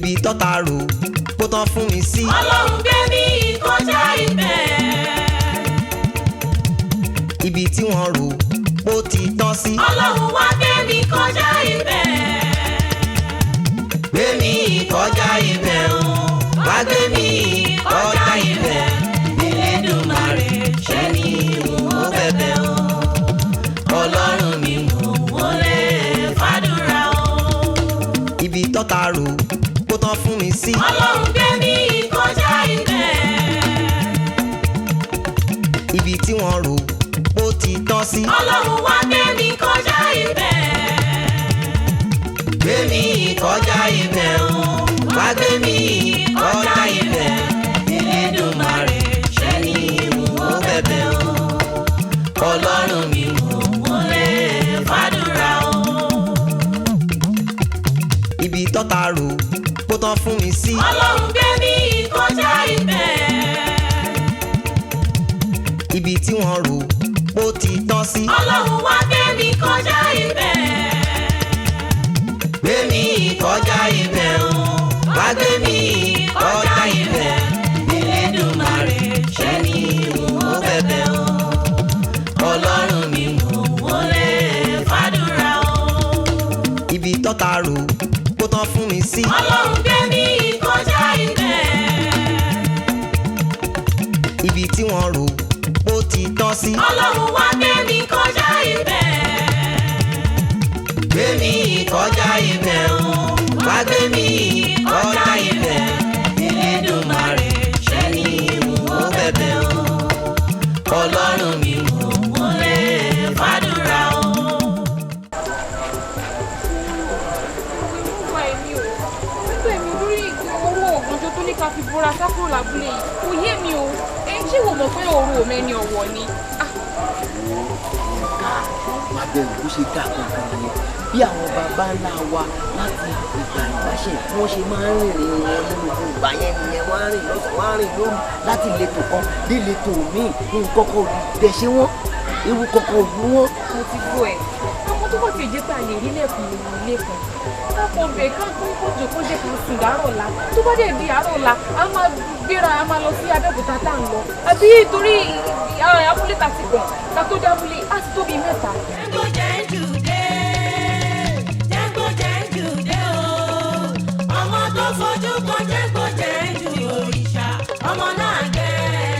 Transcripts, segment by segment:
Ibi tọ́ta rò kó tán fún mi sí. Ọlọ́run gbé mi kọjá ibẹ̀. Ibi tí wọ́n rò kó ti tán sí. Ọlọ́run wá gbé mi kọjá ibẹ̀. Gbé mi kọjá ibẹ̀ o, wá gbé mi kọjá ibẹ̀. Elédùmarè ṣe ni mo bẹ̀bẹ̀ o. Ọlọ́run mi mò ń wọlé fàdúrà o. Ibi tọ́ta rò kó tán fún mi sí. Ọlọ́run gbé mi kọjá ibẹ̀. Ibi tí wọ́n rò kó ti tán sí. Ọlọ́run wá gbé mi kọjá ibẹ̀. Gbé mi kọjá ibẹ̀ o, wá gbé mi kọjá ibẹ̀. Elédùmarè ṣe ni mo bẹ̀bẹ̀ o. Ọlọ́run mi mò ń wọlé fàdúrà o. Ibi tọ́ta rò kó tán fún mi sí. Ọlọ́run gbé mi kọjá ibẹ̀. Ibi tí wọ́n rò kó ti tán sí. Ọlọ́run wá gbé mi kọjá ibẹ̀. Gbé mi kọjá ibẹ̀ o, wá gbé mi kọjá ibẹ̀. Elédùmarè ṣe ni mo bẹ̀bẹ̀ o. Ọlọ́run mi mò ń wọlé fàdúrà o. Ibi tọ́ta rò kó tán fún mi sí. Ọlọ́run gbé mi kọjá ibẹ̀. Ibi tí wọ́n rò kó ti tán sí. Ọlọ́run wá gbé mi kọjá ibẹ̀. Gbé mi kọjá ibẹ̀ o, wá gbé mi kọjá ibẹ̀. Elédùmarè ṣe ni mo bẹ̀bẹ̀ o. Ọlọ́run mi mò ń wọlé fàdúrà o. Wá èmi o, nígbà èmi lórí owó ògànjọ́ tó ní ká fi bora sákúrò lábúlé yìí kò yé mi o. Ẹ ṣé wò mọ̀ pé òru òmẹ́ni ọ̀wọ̀ ni? Ah, Má bẹ̀rù, bó ṣe dà kankan nìyẹn. Bí àwọn baba ńlá wa láti ìgbà ìwáṣẹ̀ bí wọ́n ṣe máa ń rìnrìn wọn nínú gbogbo ìgbà yẹn nìyẹn. Wọ́n á rìn lọ́sàn-án, wọ́n á rìn lóru láti ìletò kan dé ìletò míì. Nǹkan kan ò dẹ̀ ṣe wọ́n, ewu kankan ò lú wọ́n. Mo ti gbọ́ ẹ̀. Àwọn tó bá ti jẹ́ pé a lè rí lẹ́kùn ilé kan, ká kàn bẹ̀, ká kó kójọ kó jẹ́ ká sùn dàárọ̀ la. Tó bá dẹ̀ di àárọ̀ la, a máa gbéra, a máa lọ sí Abẹ́òkúta tá à ń lọ. Àbí torí abúlé ta ti kàn ká tó dé abúlé á ti tóbi 3. Jẹ́ngbó jẹ́njú dé, jẹ́ngbó jẹ́njú dé o. Ọmọ tó fojú kan jẹ́ngbó jẹ́njú òrìṣà, ọmọ náà gbẹ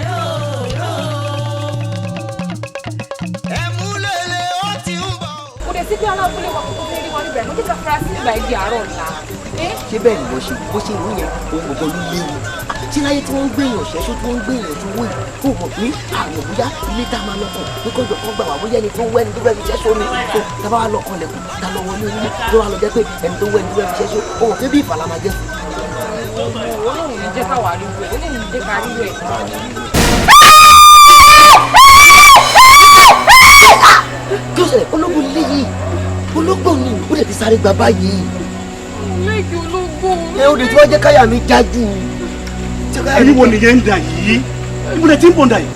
lóòró. Ẹ̀múlẹ̀lẹ̀ ó ti ń bọ̀. Kò dẹ̀ sí pé alábúlé wa kò tó fẹ́ rí wa níbẹ̀ ló jẹ́ ká fara sí ìgbà ìdí àárọ̀ ọ̀la. Ṣé bẹ́ẹ̀ ni wọ́n ṣe bó ṣe rú yẹn? Ohun gbogbo ló léwu. Ṣé láyé tí wọ́n ń gbé èèyàn ṣẹ́ṣó, tí wọ́n ń gbé èèyàn tó wó yìí, kó mọ̀ pé àwọn bóyá ilé tá a máa lọ́kàn pé kọjọ kan gbà wá, bóyá ẹni tó ń wẹ́ni tó fẹ́ fi ṣẹ́ṣó ni tó tá a bá wà lọ́kàn lẹ̀kùn tá a lọ wọlé onílé, tó wà lọ jẹ́ pé ẹni tó ń wẹ́ni tó fẹ́ fi ṣẹ́ṣó, ó mọ̀ pé bí ìfàlà máa jẹ́ fún. Ọlọ́run ní jẹ́ káwa rí wẹ̀, Ọlọ́run ní jẹ́ ká rí wẹ̀. Kí ló ṣẹlẹ̀? Ológbò lílé yìí, ológbò ni ó lè ti sáré gba báyìí. Lẹ́yìn ológbò. Ẹ ó lè tí wọ́n jẹ́ káyà mi jájú. Ẹ̀yin wo nìyẹn ń dà yìí? Ibo lẹ ti ń bọ̀ ń dà yìí?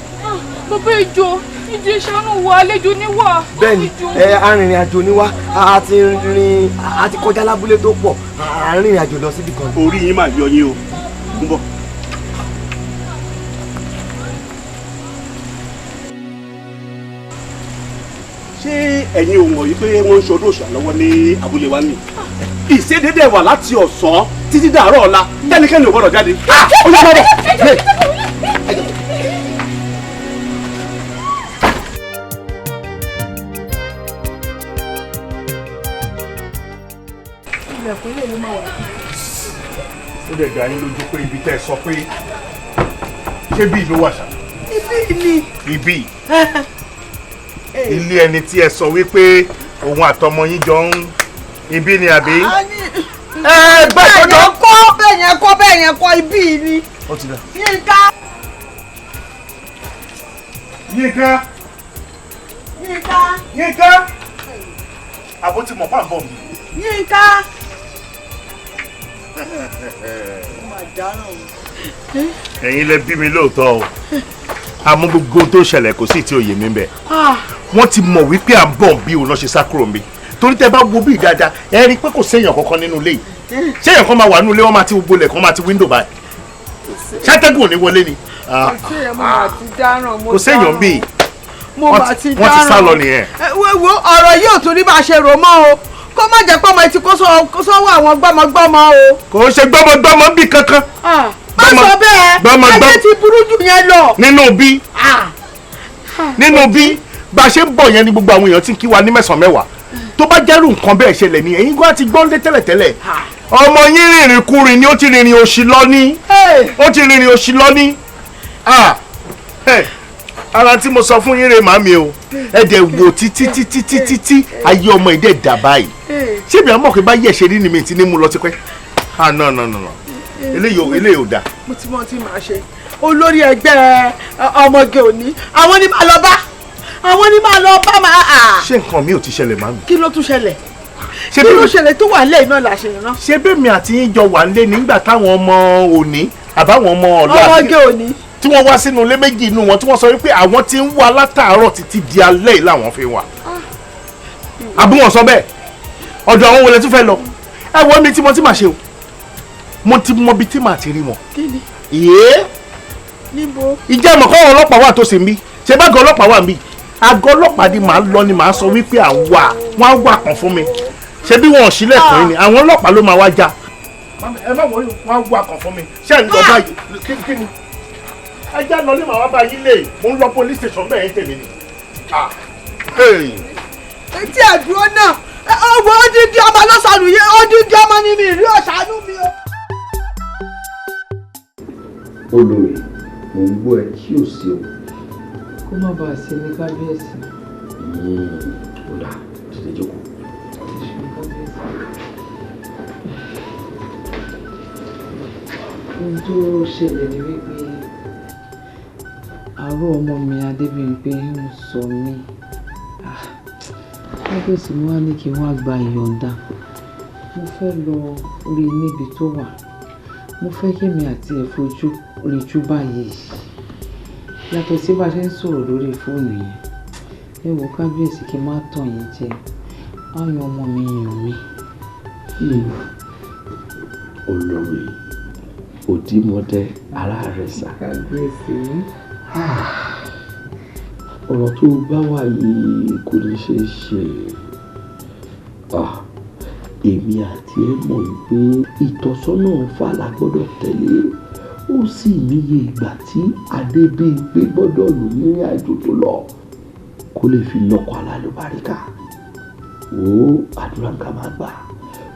Bàbá, ìjọ ìjọ ìṣàánú wa, àlejò níwà. Bẹ́ẹ̀ni, ẹ arìnrìn àjò ni wá. A ti rìn, a ti kọjá lábúlé tó pọ̀, a rìnrìn àjò lọ síbi kan. Orí yín máa yọ yín o, ń bọ̀. Ṣé ẹ̀yin ò mọ̀ yìí pé wọ́n ń ṣọdún òòṣà lọ́wọ́ ní abúlé wa ní? Ìṣedédé wà láti ọ̀sán títí dàárọ̀ ọ̀la, tẹ́nikẹ́ni ò gbọ́dọ̀ jáde. Ó yá, má bọ̀. Ilẹ̀kùn ilé ló máa wà. Ó dẹ̀ dá yín lójú pé ibi tẹ́ ẹ sọ pé ṣé bí ló wà ṣá? Ibi ni. Ibi ilé ẹni tí ẹ sọ wípé òun àtọmọ yín jọ ń ibi ni àbí? Ẹ bẹ́ẹ̀ yẹn kọ́, bẹ́ẹ̀ yẹn kọ́, bẹ́ẹ̀ yẹn kọ́, ibi ni. Ó ti dà. Yínká. Yínká. Yínká. Yínká. Àbó ti mọ̀ pàǹbọ̀ mi. Yínká. Ẹ̀yin lẹ bí mi lóòótọ́ o, àmọ́ gbogbo tó ṣẹlẹ̀ kò sí tí ò yé mi bẹ̀. Wọ́n ti mọ̀ wípé à ń bọ̀ bí òun náà ṣe sá kúrò mi. Torí tẹ bá wo bí dáadáa, ẹ rí i pé kò séèyàn kankan nínú ilé yìí. Séèyàn kan máa wà nínú ilé, wọ́n máa ti gbogbo ilẹ̀kùn, máa ti wíńdò báyìí. Ṣátẹ́gùn ò ní wọlé ni. Kò séèyàn bíi. Mo mà ti dáràn. Wọ́n ti sá lọ nìyẹn. Wo ọ̀rọ̀ yìí ò tún ní bá a ṣe rò mọ́ o. Kó má jẹ́ pé ọmọ ẹ ti kó sọ́wọ́ àwọn gbọ́mọgbọ́mọ o. Kò ṣe gbọ́mọgbọ́mọ bí kankan. Má sọ bẹ́ẹ̀, ayé ti burú jù yẹn lọ. Nínú bí nínú bí bá a ṣe ń bọ̀ yẹn ni gbogbo àwọn èèyàn ti ń kí wa ní mẹ́sàn-án mẹ́wàá. Tó bá jẹ́rù nǹkan bẹ́ẹ̀ ṣẹlẹ̀ ni ẹ̀yin gan ti gbọ́n lé tẹ́lẹ̀tẹ́lẹ̀. Ọmọ yín rìnrìn kúrin ni, ó ti rìnrìn òṣì lọ ní. Ó ti rìnrìn òṣì lọ ní. Ara tí mo sọ fún yín rè màmí o. Ẹ dẹ̀ wò títí títí títí tí ayé ọmọ ìdẹ̀ dà báyìí. Ṣé mi àmọ́ pé bá yẹ̀ ṣe rí ni mi ti ní mú lọ tipẹ́? Ah no no no no. Eléyìí ò dáa. Mo ti mọ tí màá ṣe. Olórí ẹgbẹ́ ọmọge òní, àwọn ni màá lọ bá. Àwọn ni màá lọ bá máa. Ṣé nǹkan mi ò ti ṣẹlẹ̀ màmí? Kí ló tún ṣẹlẹ̀? Kí ló ṣẹlẹ̀ tó wà lẹ́yìn náà làṣẹ ìran? Ṣé bẹ́ẹ̀ àti yín jọ wà nílé nígbà táwọn ọmọ òní àbáwọn ọmọ ọ̀la ọmọge òní tí wọ́n wá sínú ilé méjì inú wọn tí wọ́n sọ wípé àwọn tí ń wá látàárọ̀ títí di alẹ́ yìí làwọn fi wà. Àbí wọ́n sọ bẹ́ẹ̀? Ọ̀dọ̀ àwọn wọlé tún fẹ́ lọ. Ẹ wọ́n mi tí mo ti máa ṣe o. Mo ti mọ ibi tí màá ti rí wọn. Kí ni? Ìyé. Níbo? Ìjẹ́ ìmọ̀ kọ́ àwọn ọlọ́pàá wà tó sì ń bí. Ṣé báàgì ọlọ́pàá wà ń bí? Àgọ́ ọlọ́pàá ni màá lọ ni màá sọ wípé àwa wọ́n á wà kàn fún mi. Ṣé bí wọn ò sílẹ̀kùn yìí ni àwọn ọlọ́pàá ló máa wá já. Ẹ má wọrí, wọ́n á wà kàn fún mi. Ṣé ẹ̀ ń lọ báyìí? Kí ni? Ẹ já lọ ní màá wá bá yín lè. Mo ń lọ police station bẹ́ẹ̀ ń tèmi ni. Etí àdúró náà, ọwọ́ odidi ọmọ lọ́sàánú yé, odidi ọmọ ni mi rí ọ̀sánú mi o. Olórí, mò ń gbọ́ ẹ tí ò sí o. Kó má bàa sí ní kábíyèsí. Ó dà, tètè jókòó. Ohun tó ṣẹlẹ̀ ni wípé àárọ̀ ọmọ mi Adébímpé ń sọ mí. Kábíyèsí mi wá ní kí n wá gba ìyọ̀ǹda. Mo fẹ́ lọ rí i níbi tó wà. Mo fẹ́ kí èmi àti ẹ̀ fojú rinjú báyìí. Yàtọ̀ sí bá a ṣe ń sọ̀rọ̀ lórí fóònù yẹn. Ẹ wo kábíyèsí kí n má tàn yín jẹ. Ayọ̀ ọmọ mi yàn mí. Olórí, òdìmọdé ara rẹ̀ sà. Kábíyèsí. Ọ̀rọ̀ tó bá wà yìí kò ní ṣe é ṣe. Èmi àti ẹ mọ̀ pé ìtọ́sọ́nà Ifá la gbọ́dọ̀ tẹ̀lé. Ó sì níye ìgbà tí Adébímpé gbọ́dọ̀ lò nírìn àjò tó lọ kó lè fi lọ́kọ alálùbáríkà. Ó àdúrà ká máa gbà.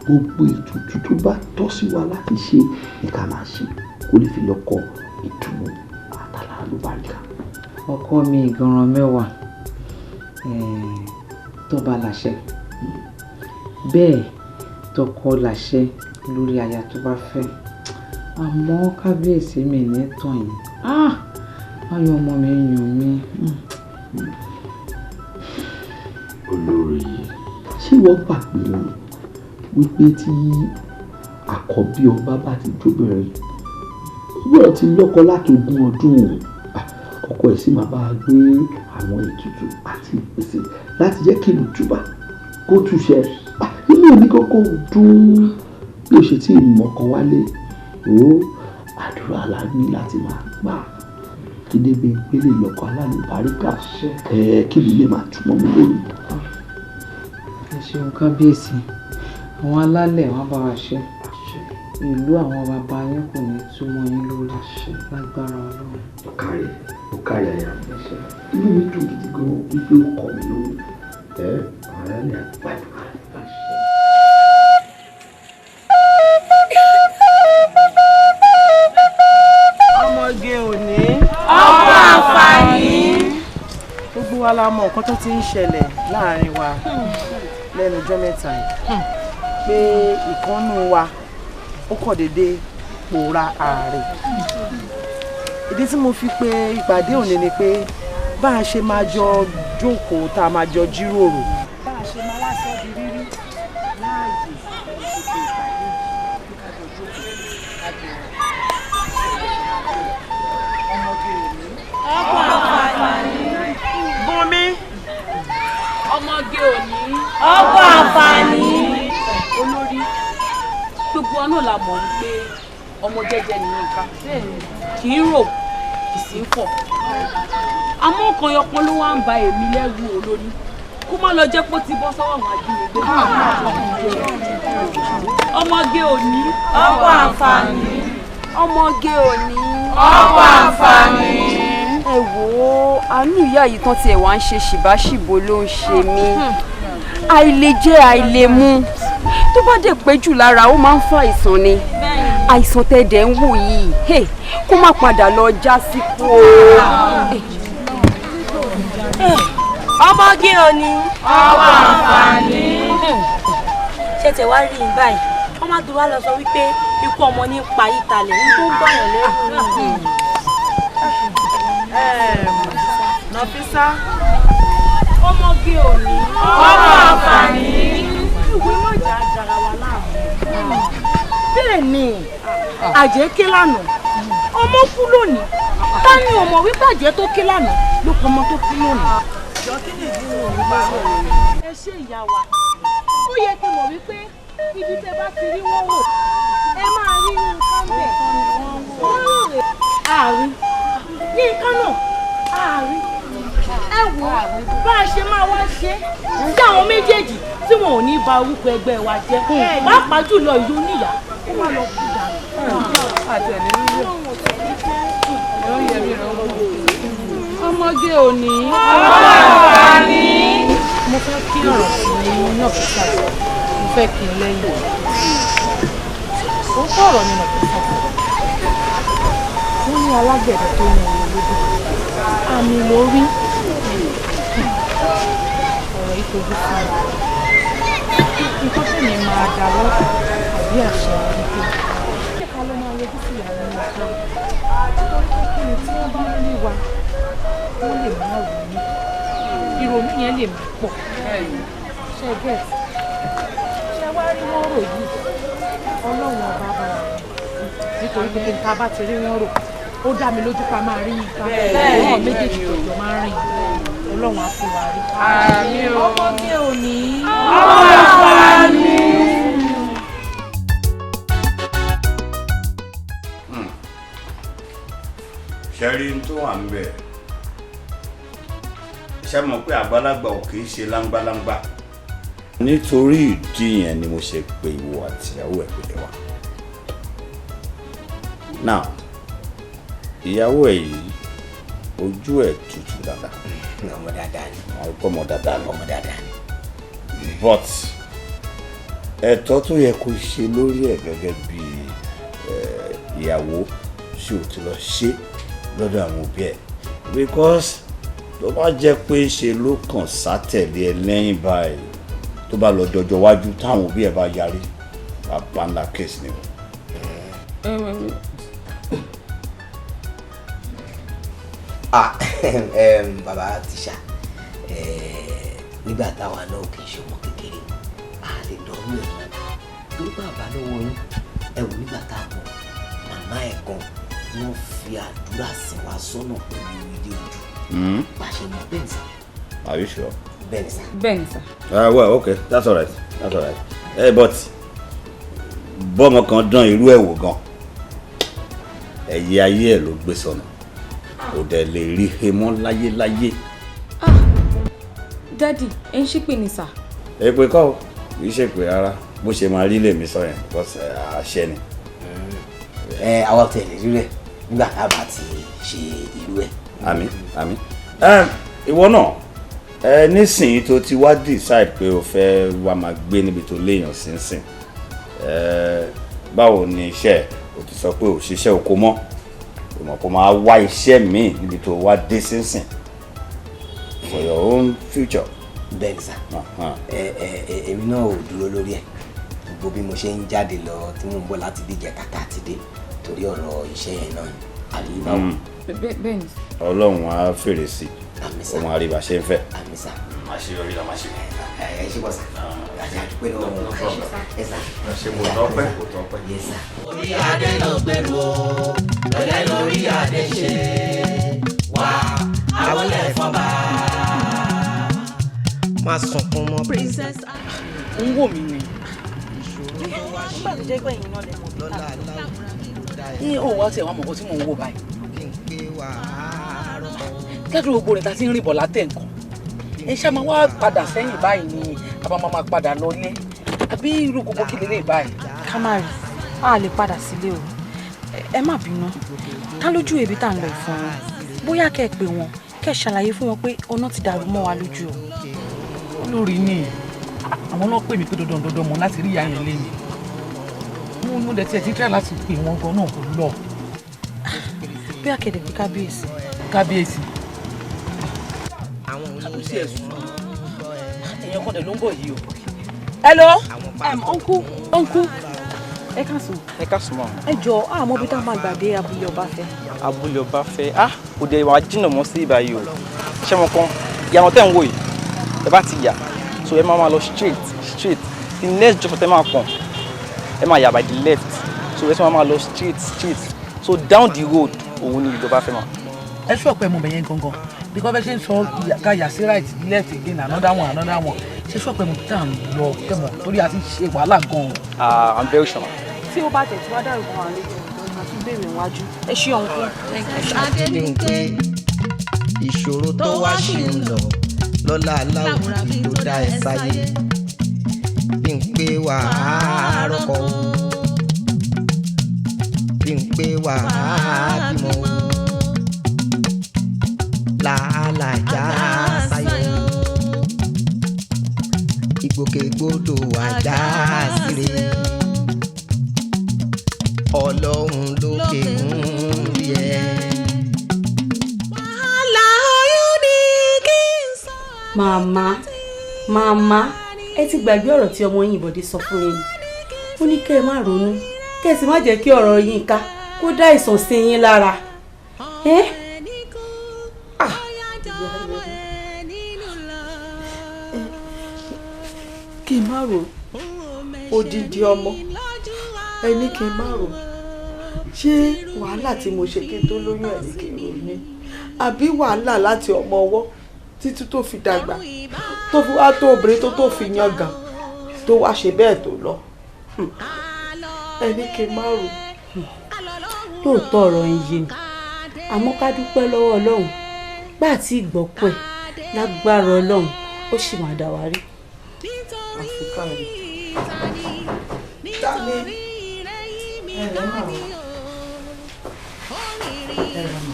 Gbogbo ètùtù tó bá tọ́ sí wa láti ṣe ni ká máa ṣe kó lè fi lọ́kọ ìdùnnú àtàlálùbáríkà. Ọkọ mi ìgànràn mẹ́wàá tọba làṣẹ bẹ́ẹ̀ tọkọ làṣẹ lórí aya tó bá fẹ́. Àmọ́ kábíyèsí mi ní tàn yín. Ayọ̀ ọmọ mi yàn mí. Olórí, ṣé wọ́n gbà pé wípé tí àkọ́bí ọba bá ti jóbìnrin ó gbọ́dọ̀ ti lọ́kọ láti ogún ọdún, ọkọ ẹ̀ sì máa bá a gbé àwọn ètùtù àti ìpèsè láti jẹ́ kí ìlú túbà kó túṣẹ. Inú mi kọ́kọ́ dùn bí o ṣe tí ìmọ̀kan wálé. Ó àdúrà la ní láti máa gbà kí Adébímpé lè lọ́kọ alálùbáríkà kí ìlú lè máa túmọ̀ mi lórí. Ẹ ṣeun kábíyèsí, àwọn alálẹ̀ wọn bá wa ṣe. Ìlú àwọn bàbá yín kò ní túmọ̀ yín lórí lágbára Ọlọ́run. Ó kárí àyà mi. Inú mi dùn gidi gan wípé ó kọ̀ mí lórí. Àwọn alálẹ̀ àgbàdua. Ọmọge òní. Ọmọ àǹfààní. Gbogbo wa la mọ nǹkan tó ti ń ṣẹlẹ̀ láàrin wa lẹ́nu ọjọ́ mẹ́ta yìí. Pé ìkànnù wa ó kàn déédéé pòórá ààrẹ. Ìdí tí mo fi pe ìpàdé òní ni pé bá a ṣe máa jọ jókòó tá a máa jọ jíròrò. Bá a ṣe máa wá sọ di rírí láàyè ìṣètò ìpàdé yìí ká jọ jókòó ká jọ ọmọge òní. Ọmọ àǹfààní. Bùnmi. Ọmọge òní. Ọmọ àǹfààní. Gbogbo wa náà la mọ̀ wípé ọmọ jẹ́jẹ́ ni Yínká, kì í rò, kì í sì ń fọ̀. Àmọ́ nǹkan yọpọ́n ló wá ń ba èmi lẹ́rù olórí, kó má lọ jẹ́ pé ó ti bọ́ sọ́wọ́ àwọn ajínigbé. Ọmọge òní. Ọkọ àǹfààní. Ọmọge òní. Ọkọ àǹfààní. Ẹ wò ó, àánú ìyá yìí tán tiẹ̀ wá ń ṣe ṣìbáṣìbò ló ń ṣe mí. Àìlèjẹ àìlèmu tó bá dẹ̀ pẹ́ jù lára, ó máa ń fa àìsàn ni. Àìsàn tẹ̀dẹ̀ ń wò yìí, hey, kó má padà lọ já síkú o. Ọmọge òní. Ọkọ àǹfààní. Ṣé tẹ wá rí i báyìí, wọ́n má tó wá lọ sọ wípé ikú ọmọ ní pa ìtàlẹ̀ ní tó ń bọ̀yàn lẹ́rù. Nafisa. Ọmọge òní. Ọkọ àǹfààní. Ìwé má jà jara wa láàmú. Bẹ́ẹ̀ ni, àjẹ́ ké lánàá, ọmọ kú lónìí. Ta ni ò mọ̀ wípé àjẹ́ tó ké lánàá ló kọ ọmọ tó kú lónìí? Jọ, kí ni ìdí wọn ò bá Ẹ ṣe ìyá wa. Ó yẹ kí n mọ̀ wípé ibi tẹ́ bá ti rí wọ́n wò, ẹ máa rí nǹkan bẹ̀. Wọ́n rò rè àárín. Yínká náà àárín. Ẹ wò ó, bá a ṣe máa wá ṣe sí àwọn méjèèjì tí wọn ò ní ba orúkọ ẹgbẹ́ wa jẹ́, pàápàá jùlọ ìlú oníyàá, kó má lọ kú dànù. Ọmọge òní. Ọkọ àǹfààní. Mo fẹ́ kí ọ̀rọ̀ sí Nafisa sọ, mo fẹ́ kí n lẹ́yìn. Ó sọ̀rọ̀ ní Nafisa sọ. Wọ́n ní alágbẹ̀dẹ tó ní ọmọ lójú. Àmì ló rí. Ọ̀rọ̀ yìí tojú sí mi. Nǹkan tẹ̀mí máa dà lọ́dọ̀ àbí àṣẹ wípé ṣé ká ló máa yọjú sí ìyàwó nìkan? Nítorí pé kí ni, tí wọ́n bá rí wa, wọ́n lè má ronú. Ìrònú yẹn lè má pọ̀. Ṣé get? Ṣé wá rí wọ́n rò yìí? Ọlọ́run ọba bá wa rí. Nítorí pé kí n ta bá ti rí wọ́n rò, ó dá mi lójú pa máa rí yín ká. Ọ̀hún méjèèjì tó jọ máa ń rìn. Ọlọ́run á fún wa rí. Àmín o. Ọmọge òní. Ọkọ àǹfààní. Ṣẹ́rí tó wà ń bẹ̀, ṣe mọ̀ pé àgbàlagbà ò kì í ṣe láńgbáláńgbá. Nítorí ìdí yẹn ni mo ṣe pé ìwọ àtìyàwó ẹ̀ pé wá. Now, ìyàwó ẹ̀ yìí, ojú ẹ̀ tutù dáadáa. Ọmọ dáadáa ni. Ọmọ dáadáa ni. Ọmọ dáadáa ni. But ẹ̀tọ́ tó yẹ kó ṣe lórí ẹ̀ gẹ́gẹ́ bí ìyàwó, ṣé o ti lọ ṣe lọ́dọ̀ àwọn òbí ẹ̀? Because tó bá jẹ́ pé ṣe ló kàn sátẹ̀lé ẹ lẹ́yìn báyìí, tó bá lọ jọjọ wájú táwọn òbí ẹ̀ bá yarí, bàbá ńlá case ni o. Ah, bàbá tíṣà, nígbà táwa náà kì í ṣe ọmọ kékeré, a lè dánwó ẹ̀ mọ́ torí bàbá lọ́wọ́ yín. Ẹ wò, nígbà tá a mọ̀ màmá ẹ̀ gan, wọ́n fi àdúrà sí wa sọ́nà pẹ̀lú ilé ojú bá a ṣe mọ̀. Bẹ́ẹ̀ ni sà. Are you sure? Bẹ́ẹ̀ ni sà. Bẹ́ẹ̀ ni sà. Well, okay, that's all right, that's all right. But bọ́mọ kan dán irú ẹ̀ wò gan, ẹ̀yẹ ayé ẹ̀ ló gbé sọnù, kò dẹ̀ lè rí he mọ́ láyéláyé. Daddy, ẹ ń ṣépè ní sà. Èpè kọ́ o, kì í ṣèpè rárá. Bó ṣe máa rí lèmi sọ yẹn, because àṣẹ ni. Ẹ àwa tẹ̀lé rí rẹ̀ nígbà tá a bá ti ṣe irú ẹ̀. Àmín, àmín. Ìwọ náà ẹ nísìnyí tó ti wá decide pé o fẹ́ wá máa gbé níbi tó léèyàn sínsìn, ẹ báwo ni iṣẹ́ ẹ? O ti sọ pé o ṣiṣẹ́ oko mọ́, o mọ̀ kó máa wá iṣẹ́ míì níbi tó wá dé sínsìn for your own future. Bẹ́ẹ̀ ni sà. Ẹ ẹ ẹ èmi náà ò dúró lórí ẹ̀. Gbogbo bí mo ṣe ń jáde lọ tí mò ń bọ̀ láti bí ìjẹta tá a ti dé, torí ọ̀rọ̀ iṣẹ́ yẹn náà ni, àbí báwo? Bẹ́ẹ̀ ni. Ọlọ́run á fèrè sí i, ó máa rí bá ṣe ń fẹ́. Àmín sà. Àṣeyọrí la máa ṣe. Ẹ ṣe bọ̀ sà, àti àdúpẹ́ lọ́wọ́ ẹ sà. Ṣe kò tọ́pẹ́, kò tọ́pẹ́. Yes sà. Orí adé ló gbèrú o, pẹ̀lẹ́ lórí adé ṣe wá àwọlẹ̀ fọba. Má sunkún mọ́. Princess. Ń wò mí ni. Nígbà tó jẹ́ pé ẹ̀yin náà lè mọ̀ bí tá. Ní òun wá tiẹ̀ wá mọ̀ nǹkan tí mò ń wò báyìí. Ládùúgbò gbogbo rẹ̀ ta ti ń rìn bọ̀ látẹ̀ nǹkan. Ẹ ṣá máa wá padà sẹ́yìn báyìí ni a máa máa padà lọ ilé. Àbí irú gbogbo kí lélẹ̀ báyìí? Ká má rí, a lè padà sílé o. Ẹ má bínú. Ká lójú ibi tá à ń lọ ìfún wọn. Bóyá kẹ́ ẹ pè wọ́n, kẹ́ ẹ ṣàlàyé fún wọn pé ọ̀nà ti dàrú mọ́ wa lójú o. Olórí ni àwọn náà pè mí pé dandan dandan mọ̀ láti rí ìyá yẹn lé mi. Mo dẹ̀ tiẹ̀ ti try láti pè wọ́n gan náà kò lọ. Bóyá kẹ́ ẹ dẹ̀ pé kábíyèsí. Kábíyèsí. Kábíyèsí ẹ̀ sùn. Èèyàn kan dẹ̀ ló ń bọ̀ yìí o. Hello. Uncle, ẹ káàsán. Ẹ káàsán mọ́. Ẹ jọ àmọ́ bí tá a máa gbàdé abúlé Ọbáfẹ́. Abúlé Ọbáfẹ́, ah, òde wa jìnnà mọ́ sí ìbáyìí o. Ṣé mo kan ìyàwó tẹ̀ ń wò yìí, ẹ bá ti yà, so ẹ máa máa lọ straight straight, the next junction tẹ́ máa kàn, ẹ máa yà by the left, so ẹ tún máa máa lọ straight straight, so down the road òun ni ìlú Ọbáfẹ́ mà. Ẹ sọ pé mo bẹ̀ yẹn gangan because bẹ́ẹ̀ ṣe ń sọ ká yà sí right, left again, another one, another one. Ṣe sọ pé mo tá à ń lọ tẹ̀mọ̀ torí a ti ṣe wàhálà gan-an? Ah, I'm very sure. Tí ó bá tẹ̀ tí wá dàrú mọ́ wa lójú, a tún béèrè wájú. Ẹ ṣé, uncle. Adébímpé, ìṣòro tó wá ṣì ń lọ lọ́lá aláwọ̀ bí tó dá ẹ sáyé. Bímpé wà á rọ́kọ o, Bímpé wà á bímọ o, làálàá sáyé, ìgbòkègbodò àjà síre, ọlọ́run lókè ń rí ẹ. Wàhálà oyún ni kí n sọ. Màmá, màmá, ẹ ti gbàgbé ọ̀rọ̀ tí ọmọ yín Bọ̀dé sọ fún yín ni. Ó ní kẹ́ ẹ má ronú, kẹ́ ẹ sì má jẹ́ kí ọ̀rọ̀ Yínká kó dá ìsàn sí yín lára. Ẹ́ Kí n má rò odidi ọmọ ẹni, kí n má rò? Ṣé wàhálà tí mo ṣe kí n tó lóyún ẹ̀ ní kí n rò ní, àbí wàhálà láti ọmọ ọwọ́ títí tó fi dàgbà, tó fi wá tó obìnrin, tó fi yangàn, tó wá ṣe bẹ́ẹ̀ tó lọ, ẹni kí n má rò? Lóòótọ́ ọ̀rọ̀ yín yé mi, àmọ́ ká dúpẹ́ lọ́wọ́ Ọlọ́run gbà tí ìgbọ́pọ̀ ẹ̀ lágbára Ọlọ́run ó sì máa dà wá rí. Àfikà rẹ̀ tani ẹ lẹ́ mà ó. Ẹ rà mà.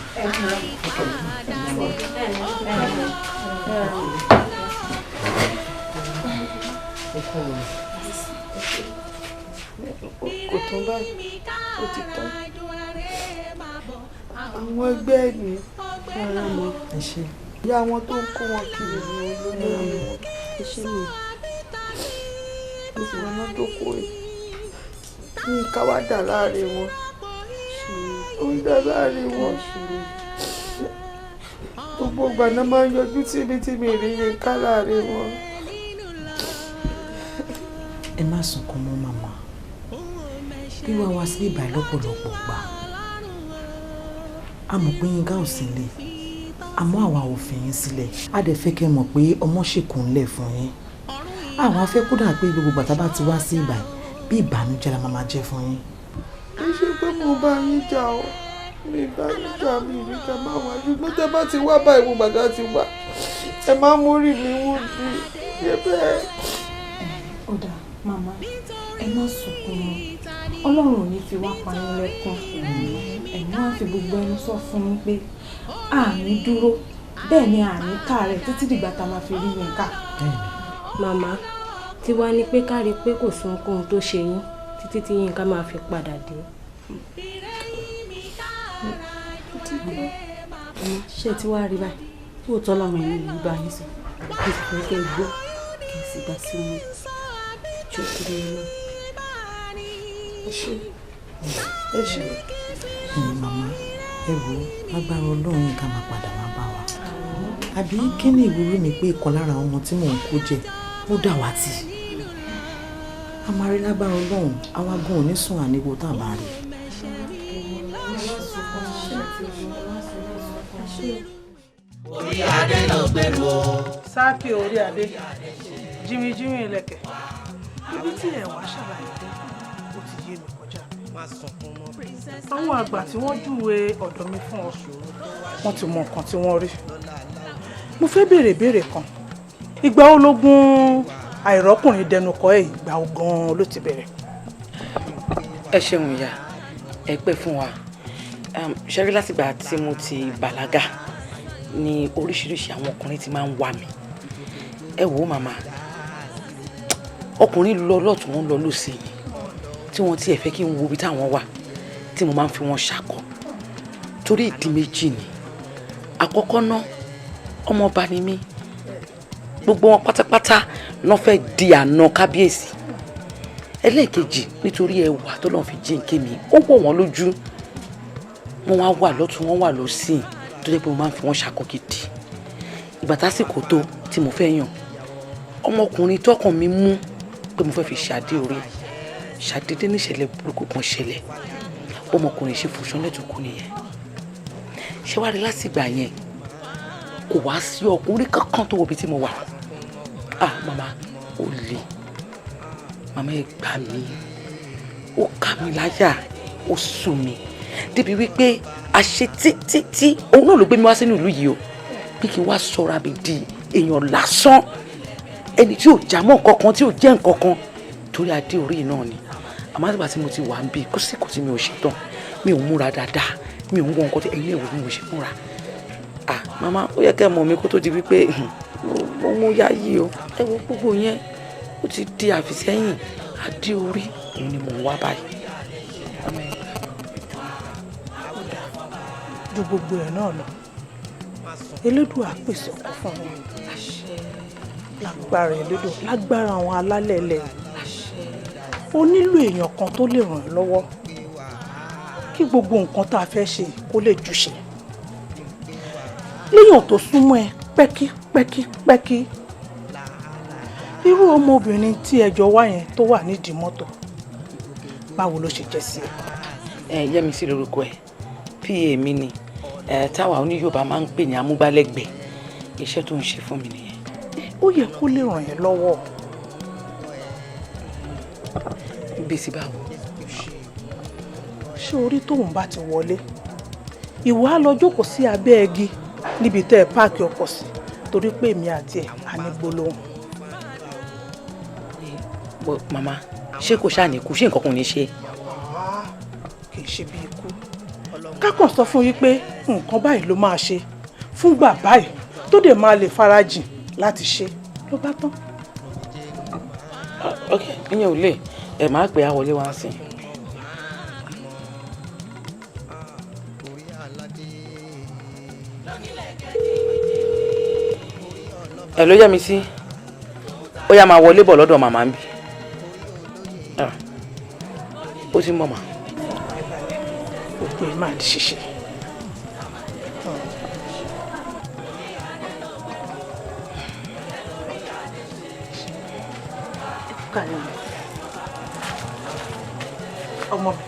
Kò tán báyìí, ó ti tán. Àwọn ẹgbẹ́ ẹ̀ ní Ẹ ṣe. Ìyá wọn tó ń kó wọn kiri ní olórí wọn. Ẹ ṣé mi. Ìwọ náà jókòó ẹ̀ ní ká wá dà láàrin wọn, ó ń dà láàrin wọn. Gbogbo ìgbà náà máa ń yọjú síbi tí mi rí yẹn ká láàrin wọn. Ẹ má sunkún mọ́, màmá. Wíwá wá sí ìbàyí lọ́pọ̀lọpọ̀ gbà, a mọ̀ pé Yínká ò sí nílé, àmọ́ àwa ò fi yín sílẹ̀. A dẹ̀ fẹ́ kẹ́ mọ̀ pé ọmọ ṣèkùn ńlẹ̀ fún yín. Àwọn afẹ́ kódà pé gbogbo gbàtà bá ti wá sí ìbàyí, bí ìbànújẹ́ la máa jẹ́ fún yín. Kì í ṣe pé mo bá yín jà o, mi bá yín jà, mi ní ká má wá, ṣùgbọ́n tẹ́ bá ti wá báyìí, mo gbàgbá ti wá, ẹ má mórí mi wú bí ṣe bẹ́ẹ̀. Ó dáa, màmá, ẹ má sunkún mọ́. Ọlọ́run ò ní fi wá pa yín lẹ́kún. Ẹ̀yin wá fi gbogbo ẹnu sọ fún yín pé àní dúró bẹ́ẹ̀ ni àní káàárẹ̀ títí dìgbà tá a máa fi rí Yínká. Màmá, tiwa ni pé ká rí i pé kò sí ohunkóhun tó ṣe yín títí tí Yínká máa fi padà dé. Ṣé tí wàá rí báyìí? Lóòótọ́ làwọn èèyàn yìí bá yín sọ, mo sì fẹ́ kẹ́ ẹ gbọ́ kẹ́ ẹ sì gbà sí wọn jọ kúrò náà. Ẹ ṣé, ẹ ṣé. Ẹ̀yin màmá, ẹ wò ó, lágbára Ọlọ́run Yínká máa padà wá bá wa. Àbí kí ni ìwúrí mi pé ìkan lára àwọn ọmọ tí mò ń kó jẹ ó dàwátì? A máa rí lágbára Ọlọ́run, àwa gan ò ní sùn àníwò tá a bá rí. Orí adé ló gbèrú o. Sáàkì orí adé, jìnrìnjìnrìn ilẹ̀kẹ̀, ibi tí ẹ wá ṣàlàyé dé, ó yé mi kọjá. Àwọn àgbà tí wọ́n júwe ọ̀dọ̀ mi fún ọ, wọ́n ti mọ nǹkan tí wọ́n rí. Mo fẹ́ béèrè ìbéèrè kan. Ìgbà wo lógún àìrọ́kùnrin dẹnu kọ ẹ̀? Ìgbà wo gan-an ló ti bẹ̀rẹ̀? Ẹ ṣeun ìyá, ẹ pẹ́ fún wa. Ṣẹ́rí, látìgbà tí mo ti bàlágà ni oríṣiríṣi àwọn ọkùnrin ti máa ń wá mi. Ẹ wò ó màmá, ọkùnrin lọ lọ́tún, wọn lọ lọ́sì ni, tí wọ́n tiẹ̀ fẹ́ kí n wo ibi táwọn wà tí mo máa ń fi wọn ṣakọ, torí ìdí méjì ni. Àkọ́kọ́ ná, ọmọọba ni mí, gbogbo wọn pátápátá ló fẹ́ di àna kábíyèsí. Ẹlẹ́ẹ̀kejì, nítorí ẹwà tó lọ́n fi jíǹkí mi, ó wọ̀ wọ́n lójú, wọ́n wá wà lọ́tún, wọ́n wà lọ́sì, tó jẹ́ pé mo máa ń fi wọ́n ṣakọ gidi. Ìgbà tásìkò tó tí mo fẹ́ yàn ọmọkùnrin tọkàn mi mú pé mo fẹ́ fi ṣàdé orí, ṣàdédé níṣẹ̀lẹ̀ burúkú kan ṣẹlẹ̀, ọmọkùnrin ṣe fòṣánlẹ̀ tó kú nìyẹn. Ṣé wàá rí, látìgbà yẹn kò wá sí ọkùnrin kankan tó wo ibi tí mo wà. Ah màmá, ó le, màmá, ẹ gbà mí, ó kà mí láyà, ó sùn mí débi wípé àṣe títí òun náà ló gbé mi wá sínú ìlú yìí o, pé kí n wá sọra mi di èèyàn lásán, ẹni tí ò já mọ́ nǹkan kan, tí ò jẹ́ nǹkan kan, torí adé orí náà ni. Àmọ́ àtìgbà tí mo ti wà ń bí, kó sì kò tí mi ò ṣe tán, mi ò múra dáadáa, mi ò ń wọ nǹkan tí ẹ̀yin ẹ̀wò bí mo ṣe múra. Ah màmá, ó yẹ kẹ́ ẹ mọ̀ mi kó tó di wípé mo mú yá yìí o. Ẹ wo, gbogbo yẹn ó ti di àfisẹ́yìn, adé orí òun ni mò ń wá báyìí. Ju gbogbo ẹ̀ náà lọ, Elédùà pèsè ọkọ fún mi lágbára Elédùà, lágbára àwọn alálẹ̀ ilẹ̀. O nílò èèyàn kan tó lè ràn ẹ́ lọ́wọ́ kí gbogbo nǹkan tá a fẹ́ ṣe kó lè jùṣe, léèyàn tó súnmọ́ ẹ pẹ́kí pẹ́kí pẹ́kí. Irú ọmọbìnrin tí ẹ jọ wá yẹn tó wà nídìí mọ́tò, báwo ló ṣe jẹ́ sí ẹ? Ẹ Yẹ́misí lórúkọ ẹ, pa mi ni ẹ táwa oní Yorùbá máa ń pè ní amúgbálẹ́gbẹ̀ẹ́. Iṣẹ́ tó ń ṣe fún mi nìyẹn. Ó yẹ kó lè ràn ẹ́ lọ́wọ́. Bí ti báwo? Ṣé orí tóun bá ti wọlé, ìwọ á lọ jókòó sí abẹ́ igi níbi tẹ́ ẹ páàkì ọkọ̀ sí, torí pé èmi àti ẹ̀ á ní gbólóhùn. Bọ́ màmá, ṣé kò ṣáà ní kú? Ṣé nǹkan kan ò ní ṣe? Kì í ṣe bí ikú. Kákan sọ fún yín pé nǹkan báyìí ló máa ṣe fúngbà báyìí, tó dẹ̀ máa lè farajìn láti ṣe, ló bá tán. Ok, ìyẹn ò lè ẹ máa pè á wọlé wá sí i. Ẹ ló yẹ mi sí, ó yá, máa wọlé bọ̀ lọ́dọ̀ màmá ń bì. Ó ti ń bọ̀ mà. Gbogbo ẹ̀ máa di ṣíṣe. Ọmọ mi.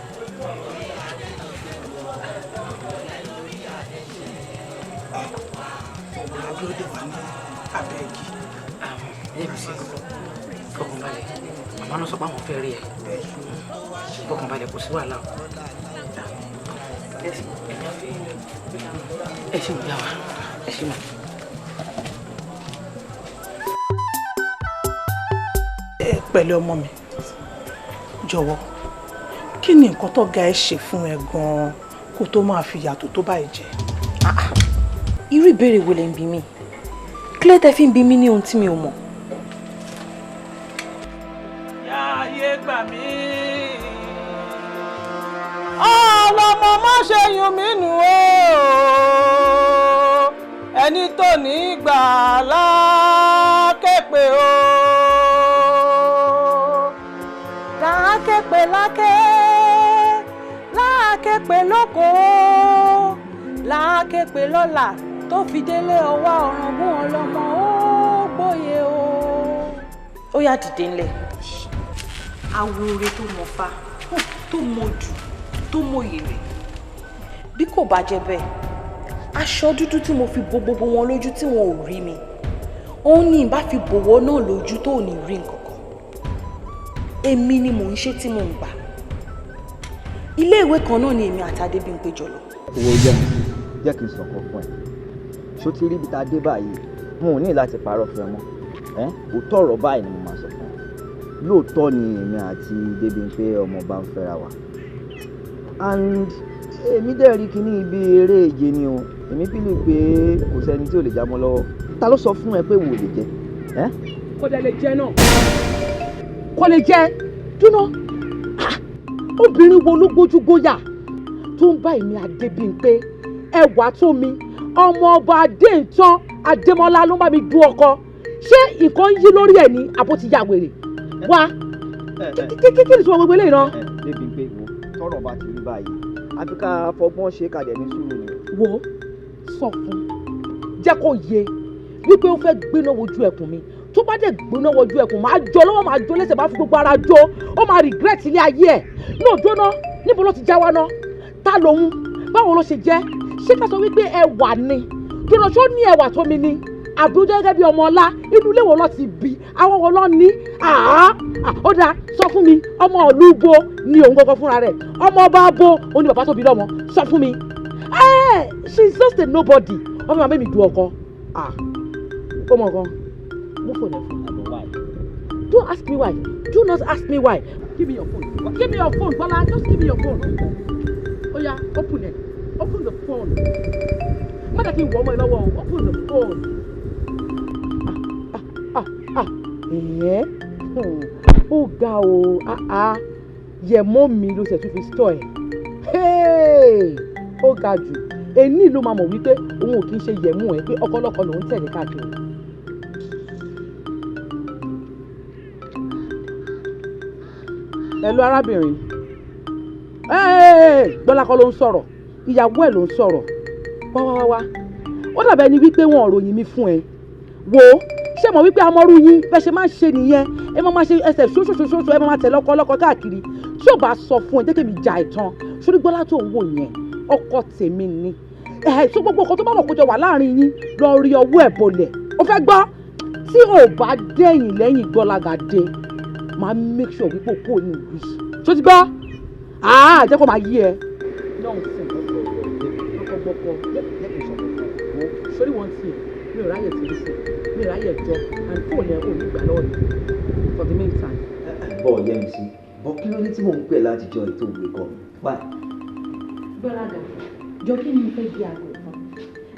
Òun la dúró dè wá ní abẹ́ igi. Yẹ́misí, fọkànbalẹ̀, màmá náà sọ pé àwọn fẹ́ rí ẹ. Fọkànbalẹ̀, kò sí wàhálà o. Ẹ ṣe mọ̀ yá wa, ẹ ṣe mọ̀. Ẹ pẹ̀lẹ́ ọmọ mi, jọ̀wọ́, kí ni nǹkan tó ga ẹ ṣe fún ẹ gan-an kó tó máa fi yàtọ̀ tó báyìí jẹ? Irú ìbéèrè wo lẹ ń bi mí? Kílẹ̀ tẹ́ fi ń bi mí ní ohun tí mi ò mọ̀? Yáyé gbà mí. Ọlọ́mọ má ṣe yún mí nù o, ẹni tó ní gbà lákèpè o. Lákèpè lákè, lákèpè lóko, lákèpè lọ́la, tó fi délé ọwọ́ ọ̀ràngún ọlọ́mọ ó gbóye o. Ó yá, dìde ńlẹ̀. Awore tó mọ fa, tó mọ jù, tó mọyì rẹ̀. Bí kò bá jẹ́ bẹ́ẹ̀, aṣọ dúdú tí mo fi bo gbogbo wọn lójú tí wọn ò rí mi, òun ni ìbá fi bòwọ́ náà lójú tó ò ní rí nǹkan kan. Èmi ni mò ń ṣe tí mò ń gbà. Iléèwé kan náà ni èmi àti Adébímpé jọ lọ. Owó yẹmi, jẹ́ kí n sọ̀kan fún ẹ. Ṣó ti rí ibi tá a dé báyìí? Mo ò ní láti parọ́ fún ẹ mọ́. Òótọ́ ọ̀rọ̀ báyìí ni mo máa sọ fún ẹ. Lóòótọ́ ni èmi àti Débímpé ọmọọba ń fẹ́ra wa, and èmi dẹ̀ rí kíní ibi eré ìje ni o. Èmi bílí pé kò sẹ́ni tí ò lè jámọ́ lọ́wọ́. Ta ló sọ fún ẹ pé wò lè jẹ? Kò dẹ̀ lè jẹ náà, kò lè jẹ dúná. Obìnrin wo ló gbójúgbóyà tó ń bá èmi Adébímpé, ẹwà tó mi, ọmọ ọba Adéǹtán Adémọ́lá ló ń bá mi dún ọkọ? Ṣé nǹkan ń yí lórí ẹ̀ ní àbó ti ya wèrè wá? Kí ni tí wọ́n gbogbo eléyìí náà? Débímpé, wo, tọ́rọ̀ bá ti rí báyìí, àfi ká fọgbọ́n ṣe kàdé ní sùúrù ni. Wo, sọ fún, jẹ́ kó yé wípé ó fẹ́ gbéná wojú ẹkùn mi. Tó bá dẹ̀ gbóná wojú ẹkùn, máa jọ lọ́wọ́, máa jó lẹ́sẹ̀, máa fi gbogbo ara jó. Ó máa regret ilé ayé ẹ̀ náà. Jóná, níbo ló ti já wa ná? Ta lòun? Báwo ló ṣe jẹ́? Ṣé ká sọ wípé ẹwà ni? Jóná, ṣó ní ẹwà tó mi ni, àbí ó jẹ́ gẹ́gẹ́ bí ọmọ ọlá? Inú ilé wo ló ti bí? Àwọn wo ló ní? Àá, ó dáa, sọ fún mi, ọmọ ìlú bo ni òun gangan fúnra rẹ̀? Ọmọ ọba bo òun ni bàbá tó bí lọ́mọ? Sọ fún mi. She is just a nobody. Wọ́n fi máa bẹ́ mi du ọkọ. Ó mọ̀ nǹkan, mú fóònù ẹ̀ fún mi. Don't ask me why. Do not ask me why. Give me your phone. Give me your phone, Bola. Just give me your phone. Oya, open it. Open the phone. Má jẹ́ kí n wọ̀ ọmọ ẹ lọ́wọ́ o. Open the phone. Ah ah ah, ẹ̀ẹ́, ó ga o. Ah ah, yẹ̀mọ́ mi ló ṣe tún fi store ẹ̀. Ó ga jù. Èní ló máa mọ̀ wípé òun ò kí ń ṣe yẹ̀mú ẹ̀, pé ọkọlọ́kọ lòún tẹ̀lé káàkiri. Hello, arábìnrin. Gbọ́lá kọ́ ló ń sọ̀rọ̀, ìyàwó ẹ̀ ló ń sọ̀rọ̀. Wá wá wá wá, ó dàbẹ̀ ni wípé wọn ò ròyìn mi fún ẹ. Wò ó, ṣé mọ̀ wípé amọ́rú yín bẹ́ẹ̀ ṣe máa ń ṣe nìyẹn? Ẹ máa ṣe ẹsẹ̀ ṣoṣoṣoṣo, ẹ máa tẹ̀lé ọkọ ọlọ́kọ káàkiri. Tí ò bá sọ fún ẹ, jẹ́ kí mi ja ìtàn sórí Gbọ́lá tó ń wò yẹn, ọkọ tèmi ni. Ẹ̀ tó gbogbo ọkọ tó bá mọ̀ kó jọ wà láàrin yín, lọ rí ọwọ́ ẹ̀ bolẹ̀. Ó fẹ́ gbọ́, tí ò bá dẹ̀yìn lẹ́yìn Gbọ́lágadé, máa make sure wípé kò ní ìlú yìí. Ṣó ti gbọ́? Àá jẹ́ kó máa yí ẹ. Sórí wọn tiẹ̀, mi ò ráyè tìrí sí, mi ò ráyè jọ, and fóònù ẹ̀ ò ní gbà lọ́wọ́ mi for the meantime. Bọ́ Yẹ́misí, bọ́, kí ló dé tí mò ń pè látijọ́ ètò òwe kọ́ mi? Why? Gbọ́lága, jọ, kí ni mo fẹ́ gbé aago fún